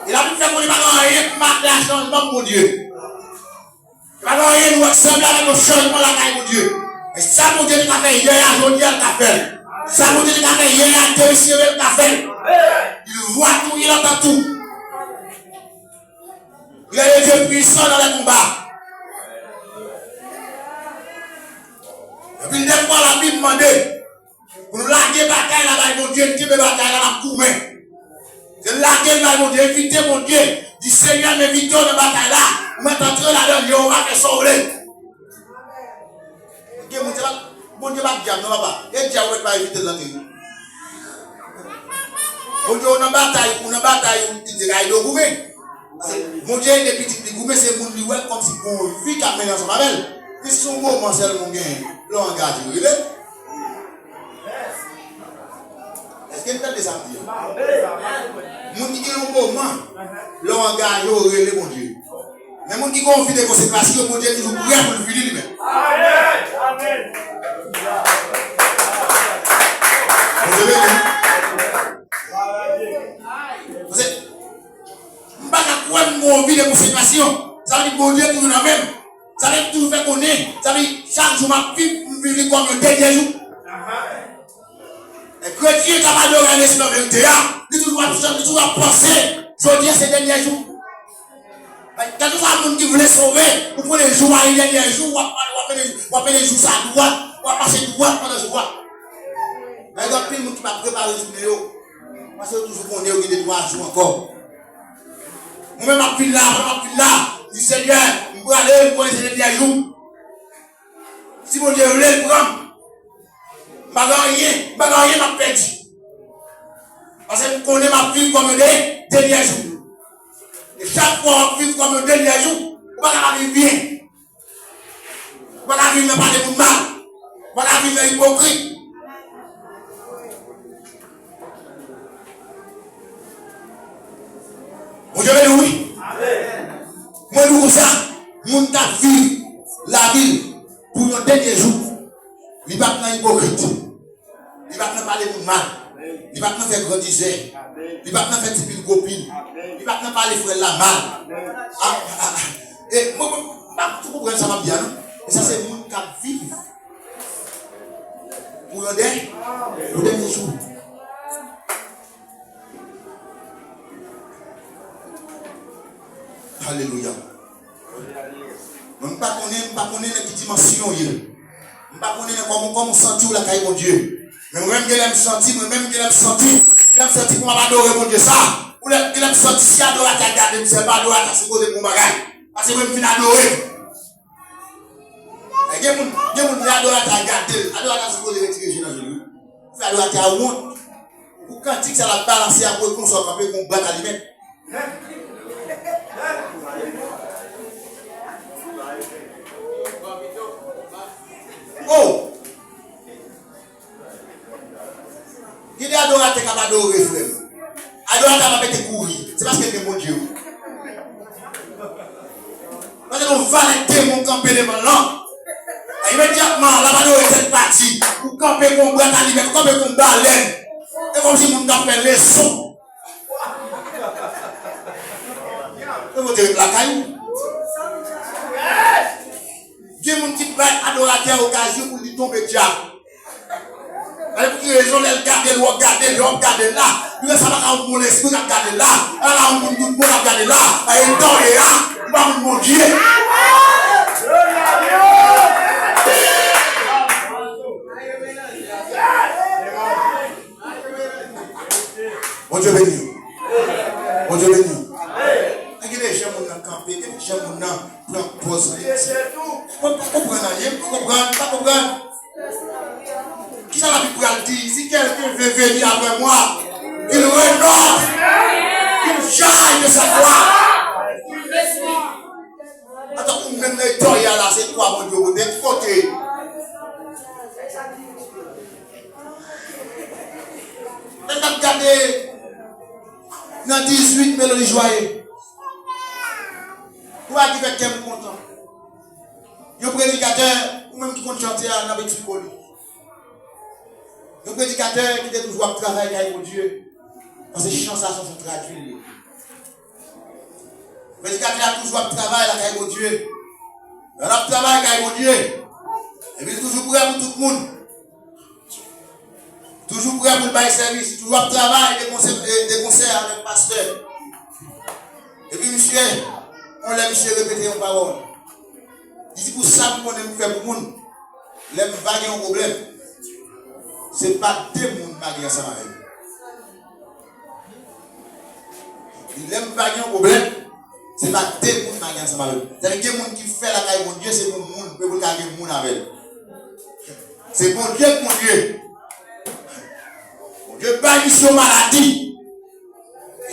E la Bib fè konnen pa gen anyen k make a chanjman pou Bondye. Pa gen anyen nou wè k sanble avèk yon chanjman lakay Bondye. E sa Bondye te ka fè yè a, jodi a l ka fè l. Sa Bondye te ka fè yè a, demen si l vle l ka fè l. Il voit tout, il entend tout. Il est le Dieu puissant dans les combats. Anpil de fwa Labib mande pou nou lage batay la bay Bondye, n kenbe batay la, n ap goumen. Se lage l bay Bondye, envite Bondye, di Senyè, m envite w nan batay la, ou mèt antre ladan l, Jewova fè sa w vle. Gen moun se pa, Bondye pa dyab non papa, e dyab ou mèt pa envite l nan teri. Bondye ou nan batay, ou nan batay, ou di te ka ede w goumen. Bondye ede pitit li goumen, se moun li wè kòmsi gon vi k ap mennen ansanm avè l. Men si se yon moman sèlman w genyen, lè w angaje w rele. Èske n tande sa m di a? Moun ki gen yon moman, lè w angaje w rele Bondye. Men moun ki gon vi de konsekrasyon, Bondye toujou prè pou l vini li menm. Bondye beni. Paske m pa ka kwè m gon vi de konsekrasyon. Sa vle di Bondye toujou nan men m. Sa vle di toujou fè konnen. Sa vle di chak jou m ap viv, m viv li kòm yon dènye jou. E kretyen k ap adore an espri an verite a, li toujou ap, li toujou ap panse jodi a se dènye jou. Kèlkeswa moun ki vle sove, ou konnen jou a, e dènye jou, w ap, w ap mennen, w ap mennen jou sa dwat, w ap mache dwat pandan jou a. Gen anpil moun ki pa prepare jounen yo, paske yo toujou konnen yo gen de twa jou ankò. Mwen menm m ap vin la, mwen m ap vin la, m di Senyè, m prale, m konnen se dènye jou. Si Bondye vle, l pran m. M pa gen anyen, m pa gen anyen m ap pèdi. Paske m konnen m ap viv kòm yon de, dènye jou. E chak fwa w ap viv kòm yon dènye jou, ou pa ka pa viv byen. Ou pa ka viv nan pale moun mal. Ou pa ka viv nan ipokrit. Bondye beni w wi. Mwen di w konsa, moun k ap viv lavi l pou yon dènye jou, li p ap nan ipokrit. Li p ap nan pale moun mal. Li pa t nan fè grandizè. Li pa t nan fè ti pil gwo pil. Li pa t nan pale frè l la mal. A, a, a. E mwen, mwen, m pa tou konprann sa m ap di a, non. E sa se moun k ap viv pou yon dè, pou dènye jou. Alelouya. Mwen, m pa konnen, m pa konnen nan ki dimansyon w ye. M pa konnen nan kòman, kòman w santi w lakay Bondye. Men mwen menm, gen lè m santi, mwen menm, gen lè m santi, gen lè m santi pou m ap adore Bondye sa. Ou lè, gen lè m santi si adoratè a gade m, se pa adoratè a sipoze pou yon bagay. Paske mwen, m fin adore. E gen moun, gen moun, lè adoratè a gade l, adoratè a sipoze retire je nan je l, wi. Fè adoratè a wont. Pou kantik sa l ap balanse a, pou konsa w kanpe kon bwat alimèt. Oh! Gen de adoratè k ap adore, frè m. Adoratè a pa mete kouri. Se paske l gen Bondye, wi. Paske yon valè demon kanpe devan l lan. Imedyatman, l ap adore tèt pati. Ou kanpe kon bwat alimèt, ou kanpe kon balèn. E kòmsi moun t ap fè leson. E mwen te ret lakay ou. Gen moun ki bay adoratè a okazyon pou li tonbe dyab. Gade pou ki rezon lè l gade l, w ap gade l, lè w ap gade l la. Li wè sa pa ka yon bon lespri k ap gade l la. Sa pa ka yon moun tout bon k ap gade l la. Sa e tòlè a, li pa moun Bondye. Bondye beni w. Bondye beni w. Gen de jan moun nan kanpe, gen de jan moun nan pran pòz li. Mwen pa konprann anyen, m pa konprann, m pa konprann. Kisa Labib pral di? Si quelqu'un veut venir après moi, qu'il renonce, qu'il jaille de sa croix. Atankou menm nan etòy a la, se kwa Bondye pote, ki kote? Lè n ap gade nan dizuit Melodi Joyeux, pou a ki fè kè m kontan. Yon predikatè, ou menm ki konn chante a, n ap eksplike w li. Yon predikatè ki te toujou ap travay kay Bondye. Paske chan sa se yon chan tradui l ye. Predikatè a toujou ap travay lakay Bondye. Lè l ap travay kay Bondye, epi l toujou prè pou tout moun. Toujou prè pou l bay sèvis. Toujou ap travay de konsè, de, de konsè avèk pastè. Epi misye, yon lè misye repete yon pawòl. Li di, pou sa m konnen m fè pou moun, lè m va gen yon pwoblèm, se pa de moun m pa gen ansanm avè yo. Li di, lè m va gen yon pwoblèm, se pa de moun m pa gen ansanm avè yo. Sa vle di gen moun ki fè lakay Bondye, se pou moun, pou l ka gen moun avè l. Se Bondye k Bondye. Bondye bay misye yon maladi.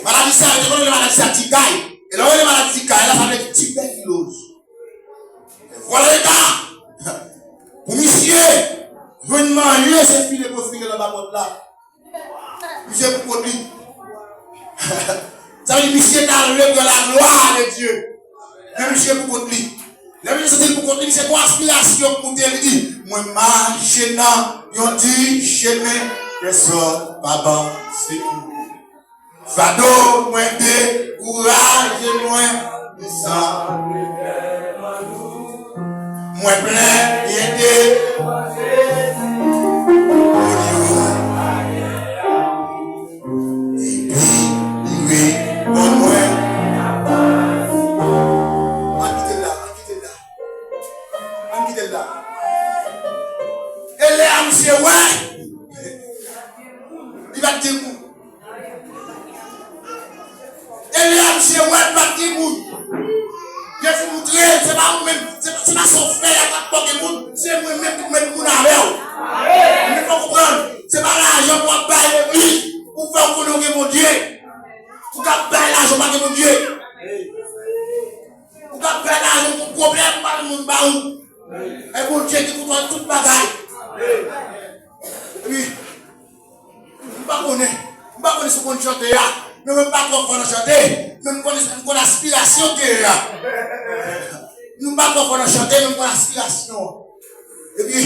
E maladi sa, yo te konnen maladi sa ti kay. E lè yo rele maladi ti kay la, sa vle di tibèkiloz. Vwala leta. Pou misye jwenn manje, se file pou file nan ba pòt la. Misye pou kont li. Sa vle di misye t al le pran la glwa de Dye. Men misye pou kont li. Lè misye santi l pou kont li, misye gon aspirasyon k moute, li di, mwen mache nan yon di chemen, pèsòn pa ban sekou. Fado mwen dekouraje mwen, san mwen plen byen de. Epi li reponn mwen. Ann kite l la, ann kite l la. Ann kite l la. E lè a misye wè, li pa t gen moun. E lè a misye wè l pa t gen moun. Jezi moutre l, se pa ou menm, se, se pa sa w fè a k ap fè w gen moun, se mwen menm ki pou met moun avè w. Men fò w konprann, se pa lajan pou w ap bay legliz pou fè w konnen w gen Bondye. Ou ka bay lajan, w pa gen Bondye. Ou ka bay lajan, ou gon pwoblèm, ou pa gen moun ba ou. E Bondye ki kontwòl tout bagay. Epi, M pa konnen. M pa konnen si w konn chante a. Men mwen m pa twò fò nan chante. Men m konn, m konn aspirasyon m genyen an. M pa twò fò nan chante, men m konn aspirasyon an. Epi,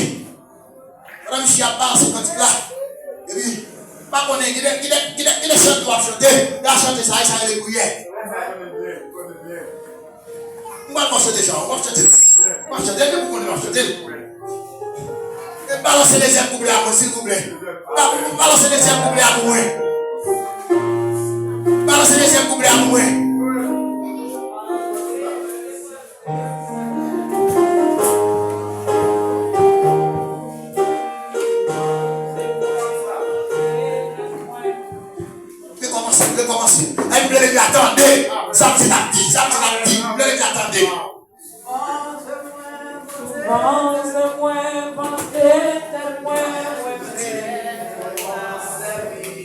pandan misye ap balanse kantik la, M pa konnen, gen de, gen de, gen de, gen de chante w ap chante, y a chante sa, e sa rele priyè. M pral fè w chante sa, w ap chante. W ap chante, depi w konnen w ap chante. E balanse dezyèm kouplè a mwen, silvouplè. Ba-, balanse dezyèm kouplè a pou mwen. Balanse dezyèm kouplè a pou mwen. Rekòmanse, rekòmanse. Ay, m vle legliz la tande. Sa m di n ap di, sa m di n ap di. M vle legliz la tande. Panse mwen, panse tèt mwen, mwen fè mwen sèvi.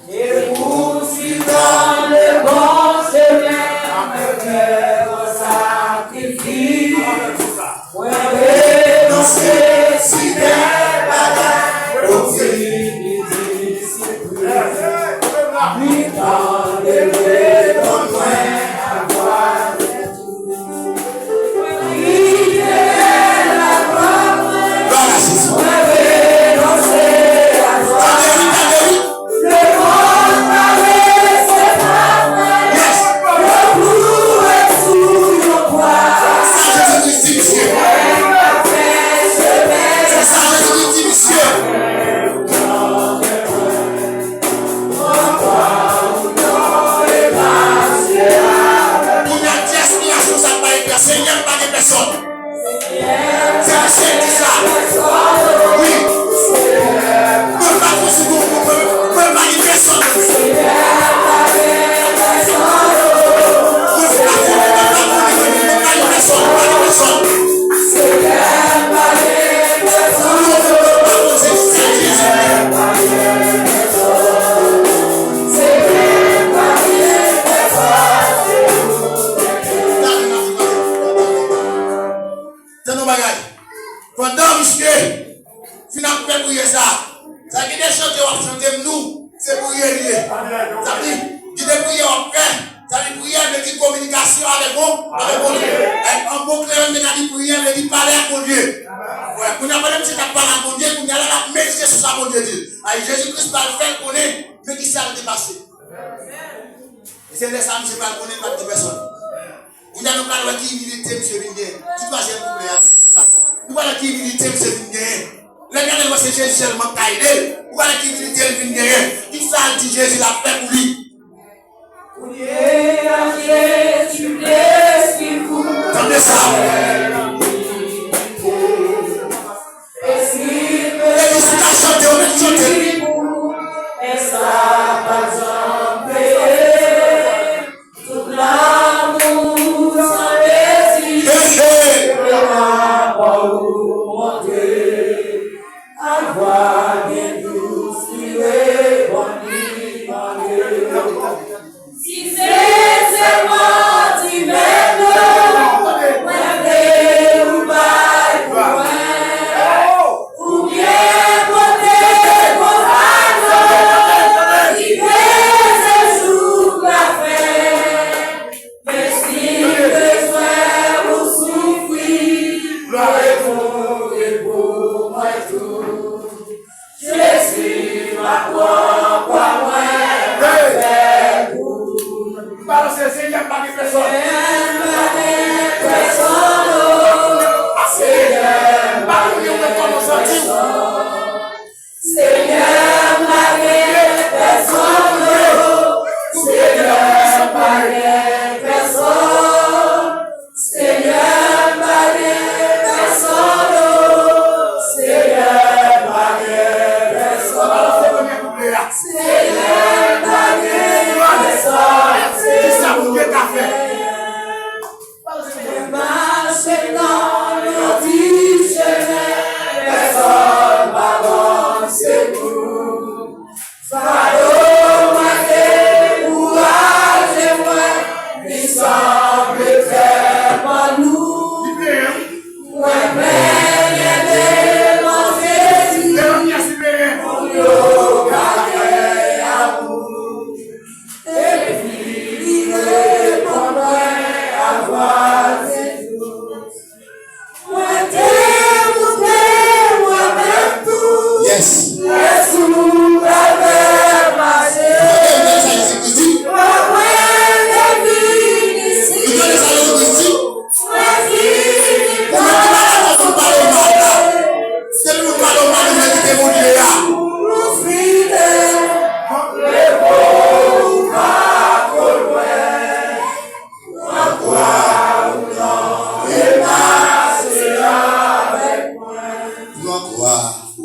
E pou ti tan le bon chemen, mwen fè mwen sakrifis. Mwen renonse si de bagay, osi li di. Kounye a, ti espiyasyon sa pa gen pèsonn. Senyè, m pa gen pèsonn. Se misye ki di sa. Wi. Mwen pa konn si mwen, mwen, mwen pa gen pèsonn. Mwen pa gen pèsonn, mwen pa gen pèsonn, mwen pa gen pèsonn. Tande yon bagay. Pandan misye fin ap fè priyè sa, sa gen de chante w ap chante m nou, se priyè li ye. Sa vle di, gen de priyè w ap fè, sa vle di priyè vle di kominikasyon avèk bon, avèk Bondye. An bon kreyòl, nou te ka di priyè vle di pale ak Bondye. Wè, kounye a, pandan misye t ap pale ak Bondye, kounye a la, l ap medite sou sa Bondye di l. Ay, Jezi Kris pral fè l konnen men ki sa l te pase. E se lè sa a misye pral konnen l pa t gen pèsonn. Kounye a nou pral wè ki imilite misye vin genyen. Ti twazyèm kouplè a, se sa. Nou pral wè ki imilite misye vin genyen. Lè Etènèl wè se Jezi sèlman k ka ede l, ou pral wè ki imilite l vin genyen. Ki sa l di Jezi l ap fè pou li? Kounye a Jezi vle suiv ou. Tande sa. E si l bezwen, e si l ka chante, ou mèt chante. Men sa pa t janm peye. Tout lanmou san mezi, hey, hey, rapò ou montre. Avwa byen dous li reponn li mande. Si se sèlman ti mèt mwen, mwen vle ou bay pou mwen. Oubyen pote konpayon ki peze jouk lafen. Men si bezwen ou soufri, leve pou mwen tou.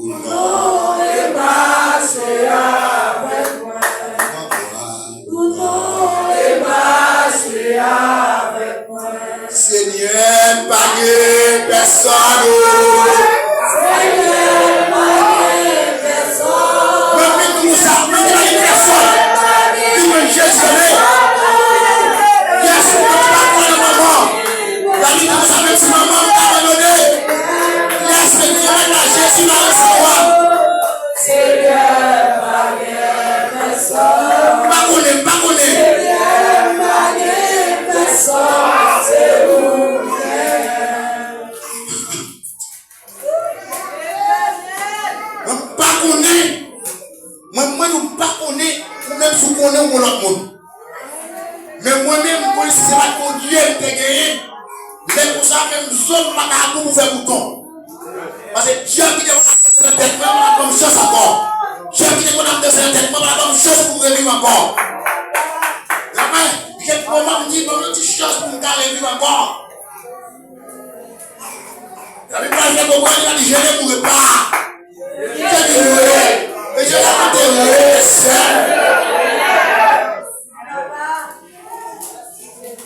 Ou non e mache avèk mwen. Ou non e mache avèk mwen. Senyè, m pa gen pèsòn, o. Senyè, m pa gen pèsòn. Mwen menm konsa, mwen pa gen pèsòn. Li mwen Jezi, ale. Yes, mwen pa kwè nan manman. David di konsa, menm si manman m abandone, lè Senyè la, Jezi la resevwa. Senyè, pa gen pèsòn. M pa konnen, m pa konnen. Senyè, pa gen pèsòn, se ou menm. Mwen pa konnen. Mwen, mwen, nou pa konnen. Ou menm, si w konnen, ou yon lòt moun. Men mwen menm, m konnen si se pa t Bondye m te genyen, lè konsa menm zo m pa ka gou pou fè bouton. Paske dyab ki te konn ap danse nan tèt mwen, pa t ap ban m chans ankò. Dyab ki te konn ap danse nan tèt mwen, pa t ap ban m chans pou m reviv ankò. Amen. Gen moman m di, ban m yon ti chans pou m ka reviv ankò. Labi pral fè konprann, li di, je ne mourrai pas. Je vivrai. Et je raconterai les œuvres.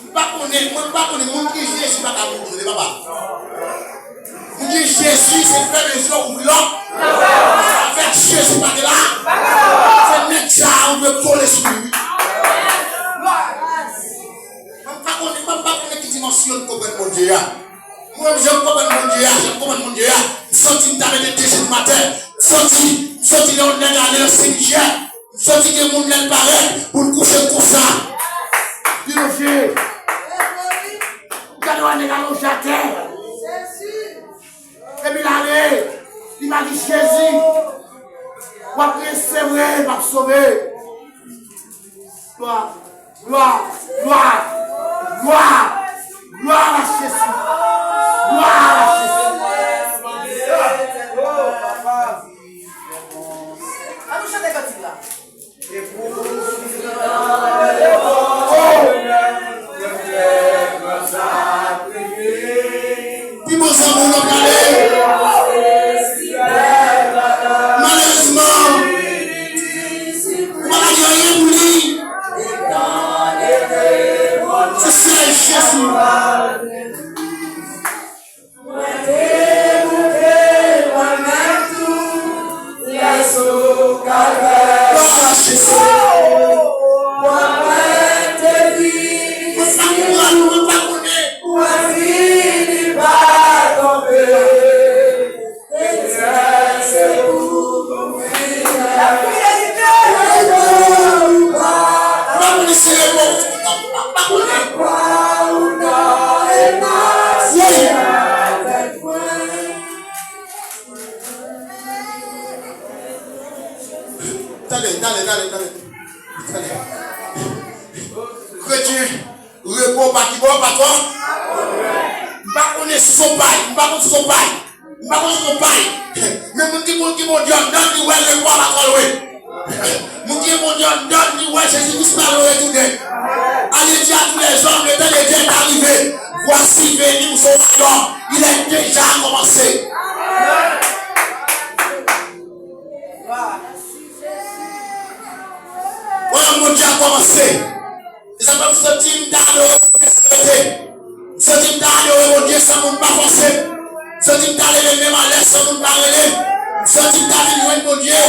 M pa konnen, mwen m pa konnen, moun ki gen Jezi pa ka mouri, tande papa. Moun ki gen Jezi, se fèmen je, ouvri lòt. Avèk Jezi pa gen la. Se nèg sa a, ou dwe kole sou li, wi. Mwen m pa konnen, mwen m pa konnen ki dimansyon n konprann Bondye a. Mwen menm, jan m konprann Bondye a, jan m konprann Bondye a, m santi m ta mete de jenou m atè. M santi, m santi lè yon nèg ale nan simityè, m santi gen moun lè l parèt pou l kouche l konsa. Li lonje. Gade yon nèg alonje atè. Epi l ale. Li pa di Jezi. W ap kriye, se vre, m ap sove. Glwa, glwa, glwa, glwa, glwa a Jezi. Glwa a Jezi. An nou chante kantik la. Pi bon zanmi w nan prale. Malerezman, ou pa ka di anyen pou li. Se sèl Jezi. Mwen te moute mwen menm tou, lè sou Kalvè. Glwa a Jezi. Mwen te vini. Mwen pa konnen, mwen pa konnen. Mwen vini pa tonbe. Tande, tande, tande, tande. Tande. Kredi, repo pa ki bò, patwon? M pa konnen si se yon pay, m pa konn si se yon pay. M pa konn si se yon pay. Men moun ki, moun ki Bondye anndan, li wè repo a pa twò lwen. Moun ki gen Bondye anndan, li wè Jezi Kris pral retounen. Allez dire à tous les hommes, le temps de Dieu est arrivé. Voici, venez, nous sommes là. Il est déjà commencé. Wayòm Bondye a kòmanse. Se sa k fè m santi m ta adore Bondye san rete. M santi m ta adore Bondye san moun pa fòse m. M santi m ta leve men m anlè san moun pa rele m. M santi m ta vin jwenn Bondye.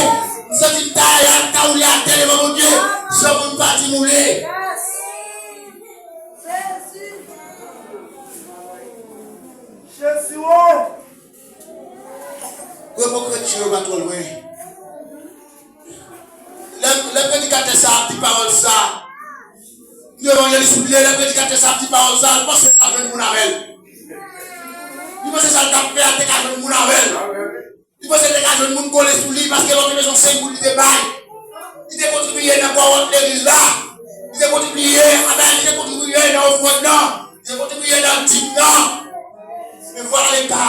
M santi m ta, ta woule atè devan Bondye san moun pa di m woule. Jezi o! Repo kredi yo pa twò lwen. Lè, lè predikatè sa ap di pawòl sa, yon evanjelis ou lè, lè predikatè sa ap di pawòl sa, l panse l ka jwenn moun avè l. Li panse sa l t ap fè a te ka jwenn moun avè l. Li panse l te ka jwenn moun kole sou li paske lòt te bezwen senk goud li te bay. Li te kontribiye nan kòwòt legliz la. Li te kontribiye, a, li te kontribiye nan ofrann nan. Li te kontribiye nan dim nan. Men vwala leta.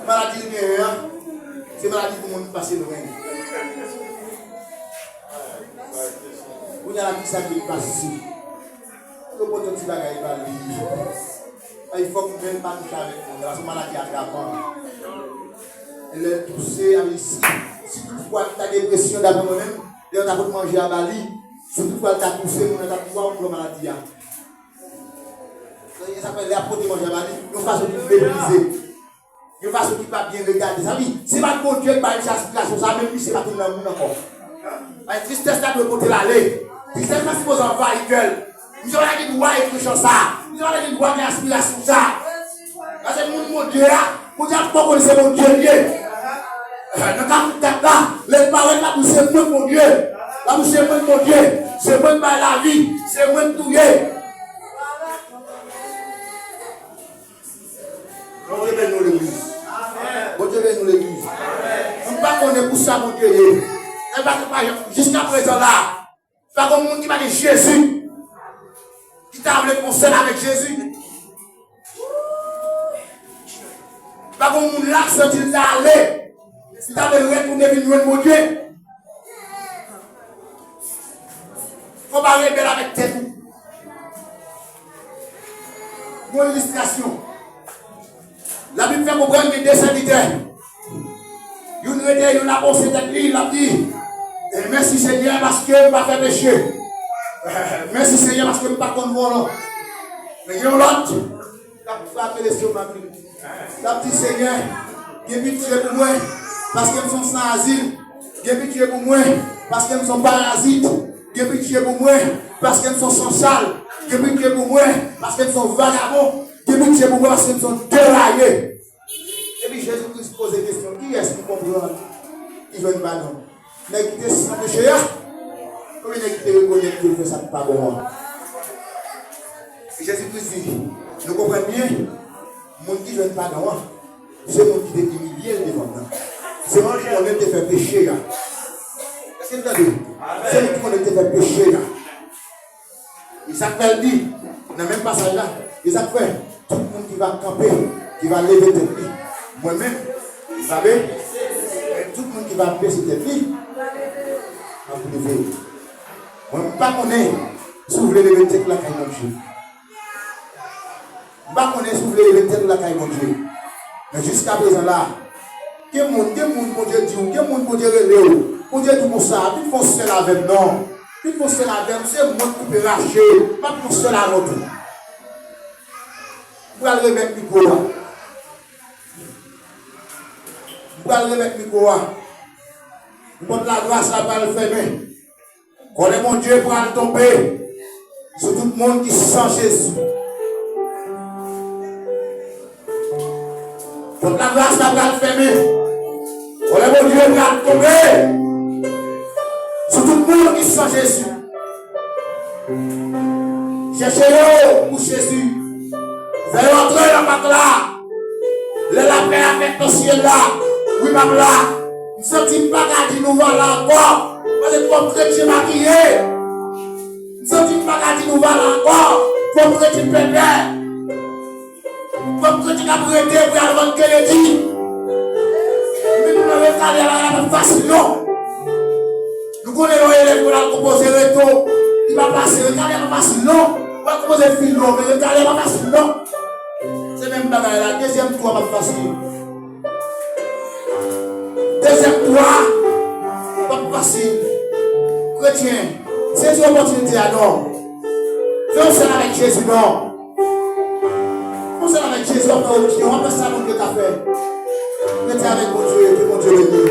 Maladi l genyen an, se maladi pou moun pase lwen. Kounye a la, kisa ki pase? Yo pote yon ti bagay ba li. Ay, fòk menm pa touche avèk moun nan, se yon maladi atrapan. Lè l touse, sa vle di si, si toutfwa li ta depresyon, daprè mwen menm, lè yo ta pot manje a ba li, si toutfwa li ta touse, moun nan ta di, "Waw, m pran maladi a." Sa fè lè y ap pote manje a ba li, yon fason ki meprize, yon fason ki pa byen regade. Sa vle di, si pa t Bondye ki bay misye aspirasyon sa, menm misye pa t nan moun ankò. Paske tristès la dwe pote l ale. Tristès la sipoze anvayi kè l. Misye pa ta gen dwa ekri chan sa. Misye pa ta gen dwa gen aspirasyon sa. Paske moun Bondye a, Bondye ap fè w konnen se Bondye l ye. Nan ka kout kat la, lè l parèt, l ap di se mwen k Bondye. L ap di se mwen k Bondye. Se mwen k bay lavi. Se mwen k touye. Bondye beni w legliz. Bondye beni w legliz. M pa konnen pou sa Bondye ye. E pa, pa, jiskaprezan la, pa gen moun ki pa gen Jezi, ki ta vle fè yon sèl avèk Jezi. Pa gen moun la ki santi l ta ale, ki ta vle retounen vin jwenn Bondye. Fò w pa rebèl avèk tèt ou. Yon ilistrasyon. Labib fè konprann gen de sèvitè. Youn rete, youn ap wonse tèt li, l ap di, "Eh, mèsi Senyè paske m pa fè peche. Eh, mèsi Senyè paske m pa konn vòlò." Men gen yon lòt, l ap frape lestomak li. L ap di, "Senyè, gen pitye pou mwen, paske m se yon san azil. Gen pitye pou mwen, paske m se yon parazit. Gen pitye pou mwen, paske m se yon sansal. Gen pitye pou mwen, paske m se yon vagabon. Gen pitye pou mwen, paske m se yon deraye." Epi Jezi Kris poze kesyon, "Kiyès ki konprann, ki jwenn padon? Nèg ki te san peche a, oubyen nèg ki te rekonèt ke l fè sa k pa bon an?" Jezi Kris di, "Nou konprann byen, moun ki jwenn padon an, se moun ki te imilye l devan m nan. Se moun ki konnen l te fè peche a." Èske n tande? Se moun ki konnen l te fè peche a. E sa k fè l di, nan menm pasaj la, e sa k fè, tout moun ki va kanpe, ki va leve tèt li, mwen menm, m va be-, men tout moun ki va bese tèt li, m ap leve l. Mwen, m pa konnen si w vle leve tèt lakay Bondye. M pa konnen si w vle leve tèt ou lakay Bondye. Men jiskaprezan la, gen moun, gen moun Bondye di w, gen moun Bondye rele w. Bondye di w konsa, "Vin fè yon sèl avè m non. Vin fè yon sèl avè m, se mwen k koupe rache. M ap fè yon sèl avè w tou." M pral remèt mikwo a. M pral remèt mikwo a. Pòt lagras la pral fèmen. Kòlè Bondye pral tonbe sou tout moun ki san Jezi. Pòt lagras la pral fèmen. Kòlè Bondye pral tonbe sou tout moun ki san Jezi. Chèche yo pou Jezi. Fè yo antre nan pak la. Lè lapè a fèt nan syèl la, wi, m ap la. M santi m pa ka di nou vwala ankò, paske twòp kretyen makiye. M santi m pa ka di nou vwala ankò, twòp kretyen pèpè. Twòp kretyen k ap rete pou y al vann kredi. Epi nou nan rekalè a, bagay la p ap fasil non. Nou konnen lè yon elèv pou l al konpoze reto, li pa pase, rekalè a pa fasil non. Ou al konpoze filo, men rekalè a pa fasil non. Se menm bagay la, dezyèm tou a p ap fasil. Dezyèm tou a p ap fasil. Kretyen, sezi opòtinite a non. Fè yon sèl avèk Jezi non. Fè yon sèl avèk Jezi, w ap fè okiyon, w ap fè sa Bondye ka fè. Rete avèk Bondye, ke Bondye beni w.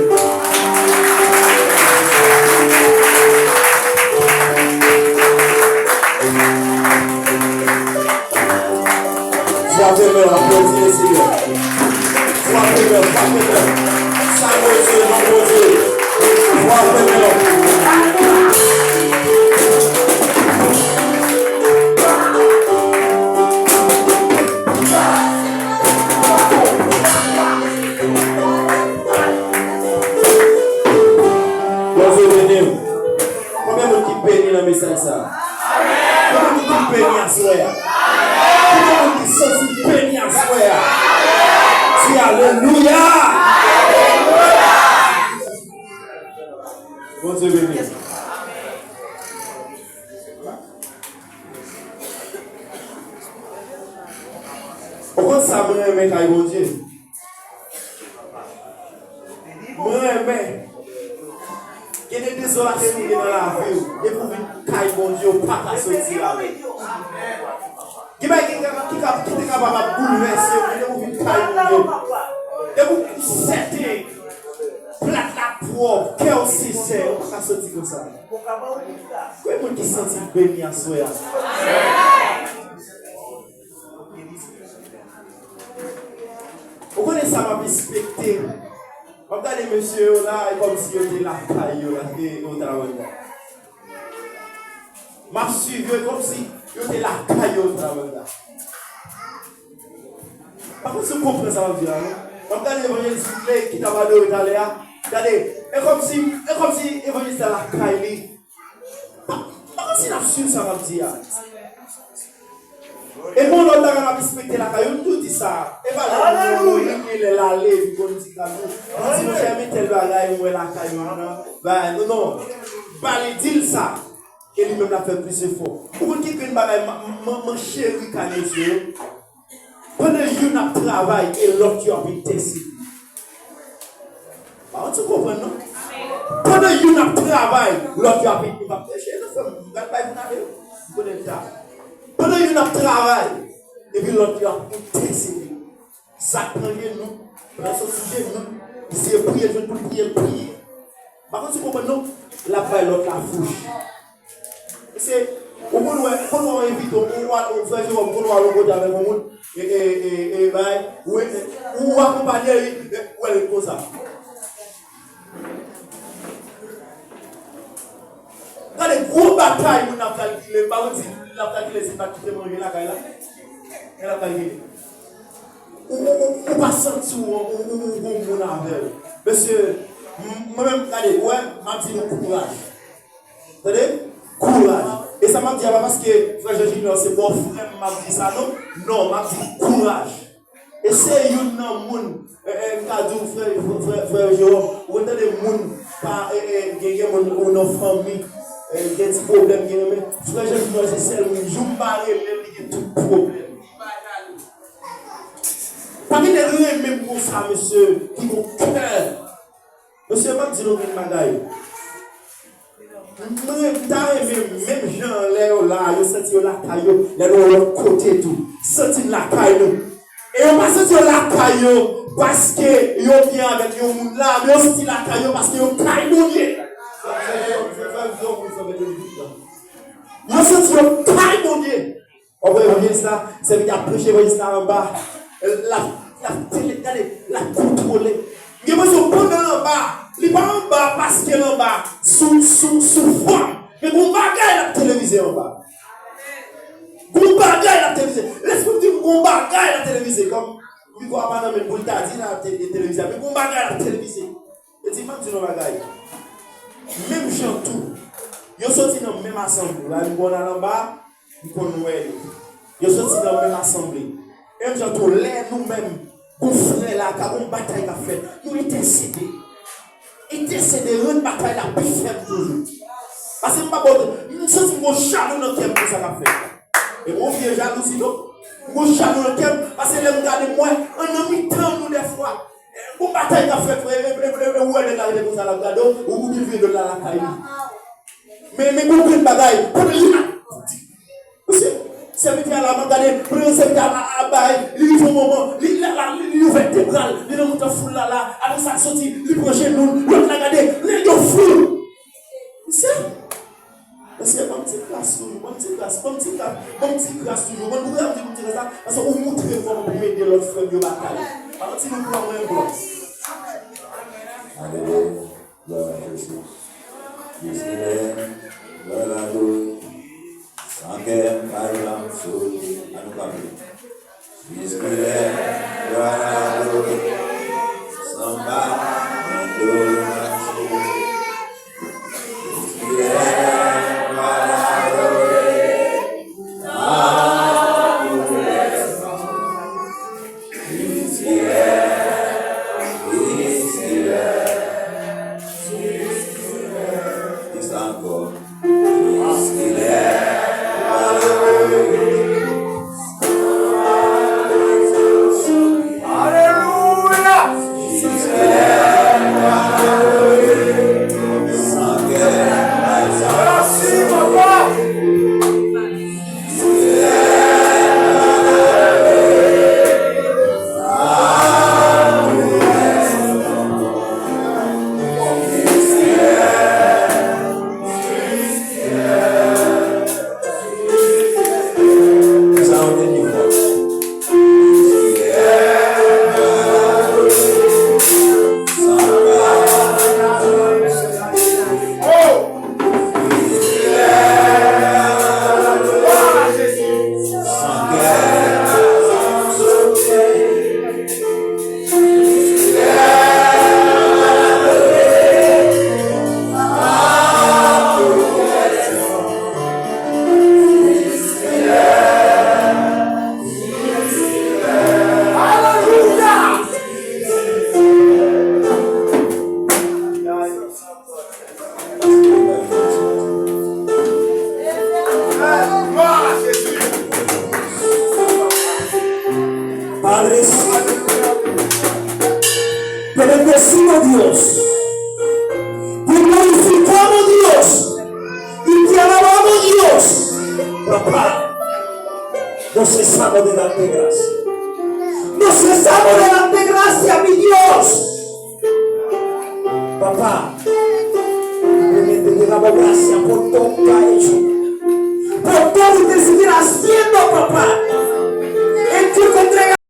Frape men w, aplodi Senyè. Frape men w, frape men w. Sa Bondye, non Bondye. Frape men w. Bondye beni w. Konbyen moun ki beni nan mesaj sa a? Konbyen moun ki beni aswè a? Konbyen moun ki santi l beni aswè a? Di alelouya! Bondye beni. Ou konn sa mwen renmen kay Bondye? Mwen renmen. Gen de dezolasyon ki gen nan lavi w. Depi w vin kay Bondye, w pa ka soti avè l. Gen bagay ki, ki, ki, ki te kapab ap boulvèse w, men depi w vin kay Bondye, depi w sèten, plat la pwòp, kè w sensè, w pa ka soti konsa. Konbyen moun ki santi l beni aswè a? Ou konnen sa m ap espekte. M ap gade mesye yo la, e kòmsi yo te lakay yo la, e yo travay la. M ap swiv yo, e kòmsi yo te lakay yo travay la. Pa konn si w konprann sa m ap di la, non? M ap gade evanjelis Woodley ki t ap adore talè a. Gade, e kòmsi, e kòmsi evanjelis la lakay li. Pa, pa kòmsi n ap swiv sa m ap di a. E gon lòt bagay m ap espekte lakay yo, m toujou di sa. E pa lè moun nan mouri, gen lè l ale, epi konn di gad ou. Li di, monchè, men tèl bagay, mwen wè lakay mwen nan. Bagay, non, non. Ba li, di l sa. E li menm l ap fè plis efò. Ou konn ki grenn bagay man, man, man cheri kay mesye yo? Pandan youn ap travay e lòt yo ap entèsede. Pa konn si w konprann, non? Pandan youn ap travay, lòt yo ap entèsede. M ap preche, non, frè m, m pral bay pou n ale, wi. M konnen l ta. Pandan youn ap travay, epi lòt yo ap entèsede. Sa k pran jenou, pran soti jenou, li se priye, jwenn pou l priye, l priye. Pa konn si w konprann, non? L ap bay lòt la fouch. Se, ou konn wè, ou konn wè yon envite, ou, ou, ou frè Jewòm, ou konn wè yon kote avèk yon moun, e, e, e, e, bay, ou, ou, ou akonpanye li, e, ou wè l konsa. Gade gwo batay moun ap kalkile, m pa konn si l ap kalkile si l pa kite manje lakay la. Men l ap kalkile. Ou, ou, ou, ou pa santi w, ou, ou, ou gon moun avè l. Mesye, m, mwen menm, gade, ou wè, m ap di nou kouraj. Tande? Kouraj. E sa m ap di a pa paske frè Jean Junior se bòfrè m m ap di sa non. Non, m ap di kouraj. E se youn nan moun, e, e, m ka di w frè, frè, frè Jewòm, ou konn tande moun pa, e, e, gen, gen moun ou nan fanmi, e, gen ti pwoblèm, gen men frè Jean Junior se sèl moun, jou m pa rele l, li gen tout pwoblèm. Pa gen nèg renmen m konsa, mesye, ki gon kè. Mesye, m ap di nou yon bagay. Mwen, m ta renmen, menm jan lè yo la, yo santi yo lakay yo, lè nou yon lòt kote tou, santi n lakay nou. E yo pa santi yo lakay yo paske yo byen avèk yon moun la, men yo santi lakay yo paske yo kay Bondye. Yo santi yo kay Bondye. W ap wè evanjelis la, sèvitè ap preche evanjelis la anba. L ap, l ap tele, gade, l ap kontwole. M gen enpresyon pandan l anba, li pa anba paske l anba sou, sou, sou fòm. Men gon bagay l ap televize anba. Gon bagay l ap televize. Lespri m di m gon bagay l ap televize. Kòm mikwo a pa nan men l pou l ta di l ap te-, televize. Men gon bagay l ap televize. E di, m ap di nou yon bagay. Menm jan tou, yo soti nan menm asanble. Lè m konn al anba, m konn wè yo. Yo soti nan menm asanble. Menm jan tou, lè nou menm, gon frè la, ka gon batay k ap fèt, nou entèsede. Entèsede, rann batay la pi fèb toujou. Paske m pa bon, m santi m gon jalou nan kè m pou sa k ap fèt la. E gon vye jalouzi, non? M gon jalou nan kè m, paske lè m gade m wè, an nan mitan nou dèfwa. Gon batay k ap fèt, e, e, e, e, ou wè nèg la rete konsa l ap gade w, ou, ou byen vire do l la lakay li. Men, men gon grenn bagay, pandan youn ap di, mesye, sèvitè a la, m ap gade, pandan sèvitè a ap bay, li rive yon moman, li la, la, li, li ouvè de bra l, li nan mitan foul la, la, apre sa l soti, li pran jenou l, lòt la gade, nèg yo fou. Mesye, mesye, ban m ti gras toujou, ban m ti gras, ban m ti gras, ban m ti gras toujou. Ou konn poukisa m di ban m ti gras la? Paske ou montre kòman pou m ede lòt frè m yo batay. Pa manti nou pran mwen blan. Alelouya, glwa a Jezi. Jezi rèn, glwa a Dieu. San kè m pa janm sote. Ann nou kanpe. Jezi rèn, glwa a Dieu. Sanba, mwen adorasyon. Jezi rèn, glwa a Dieu. Jezi rèn, Jezi rèn. Jezi rèn. Jezi rèn. Alelouya! Bendecimos, Dios. Glorificamos, Dios. Y te alabamos, Dios. Papá, nos cesamos de darte gracias. Nos cesamos de darte gracias, mi Dios. Papá, primero te damos gracias por todo lo que has hecho.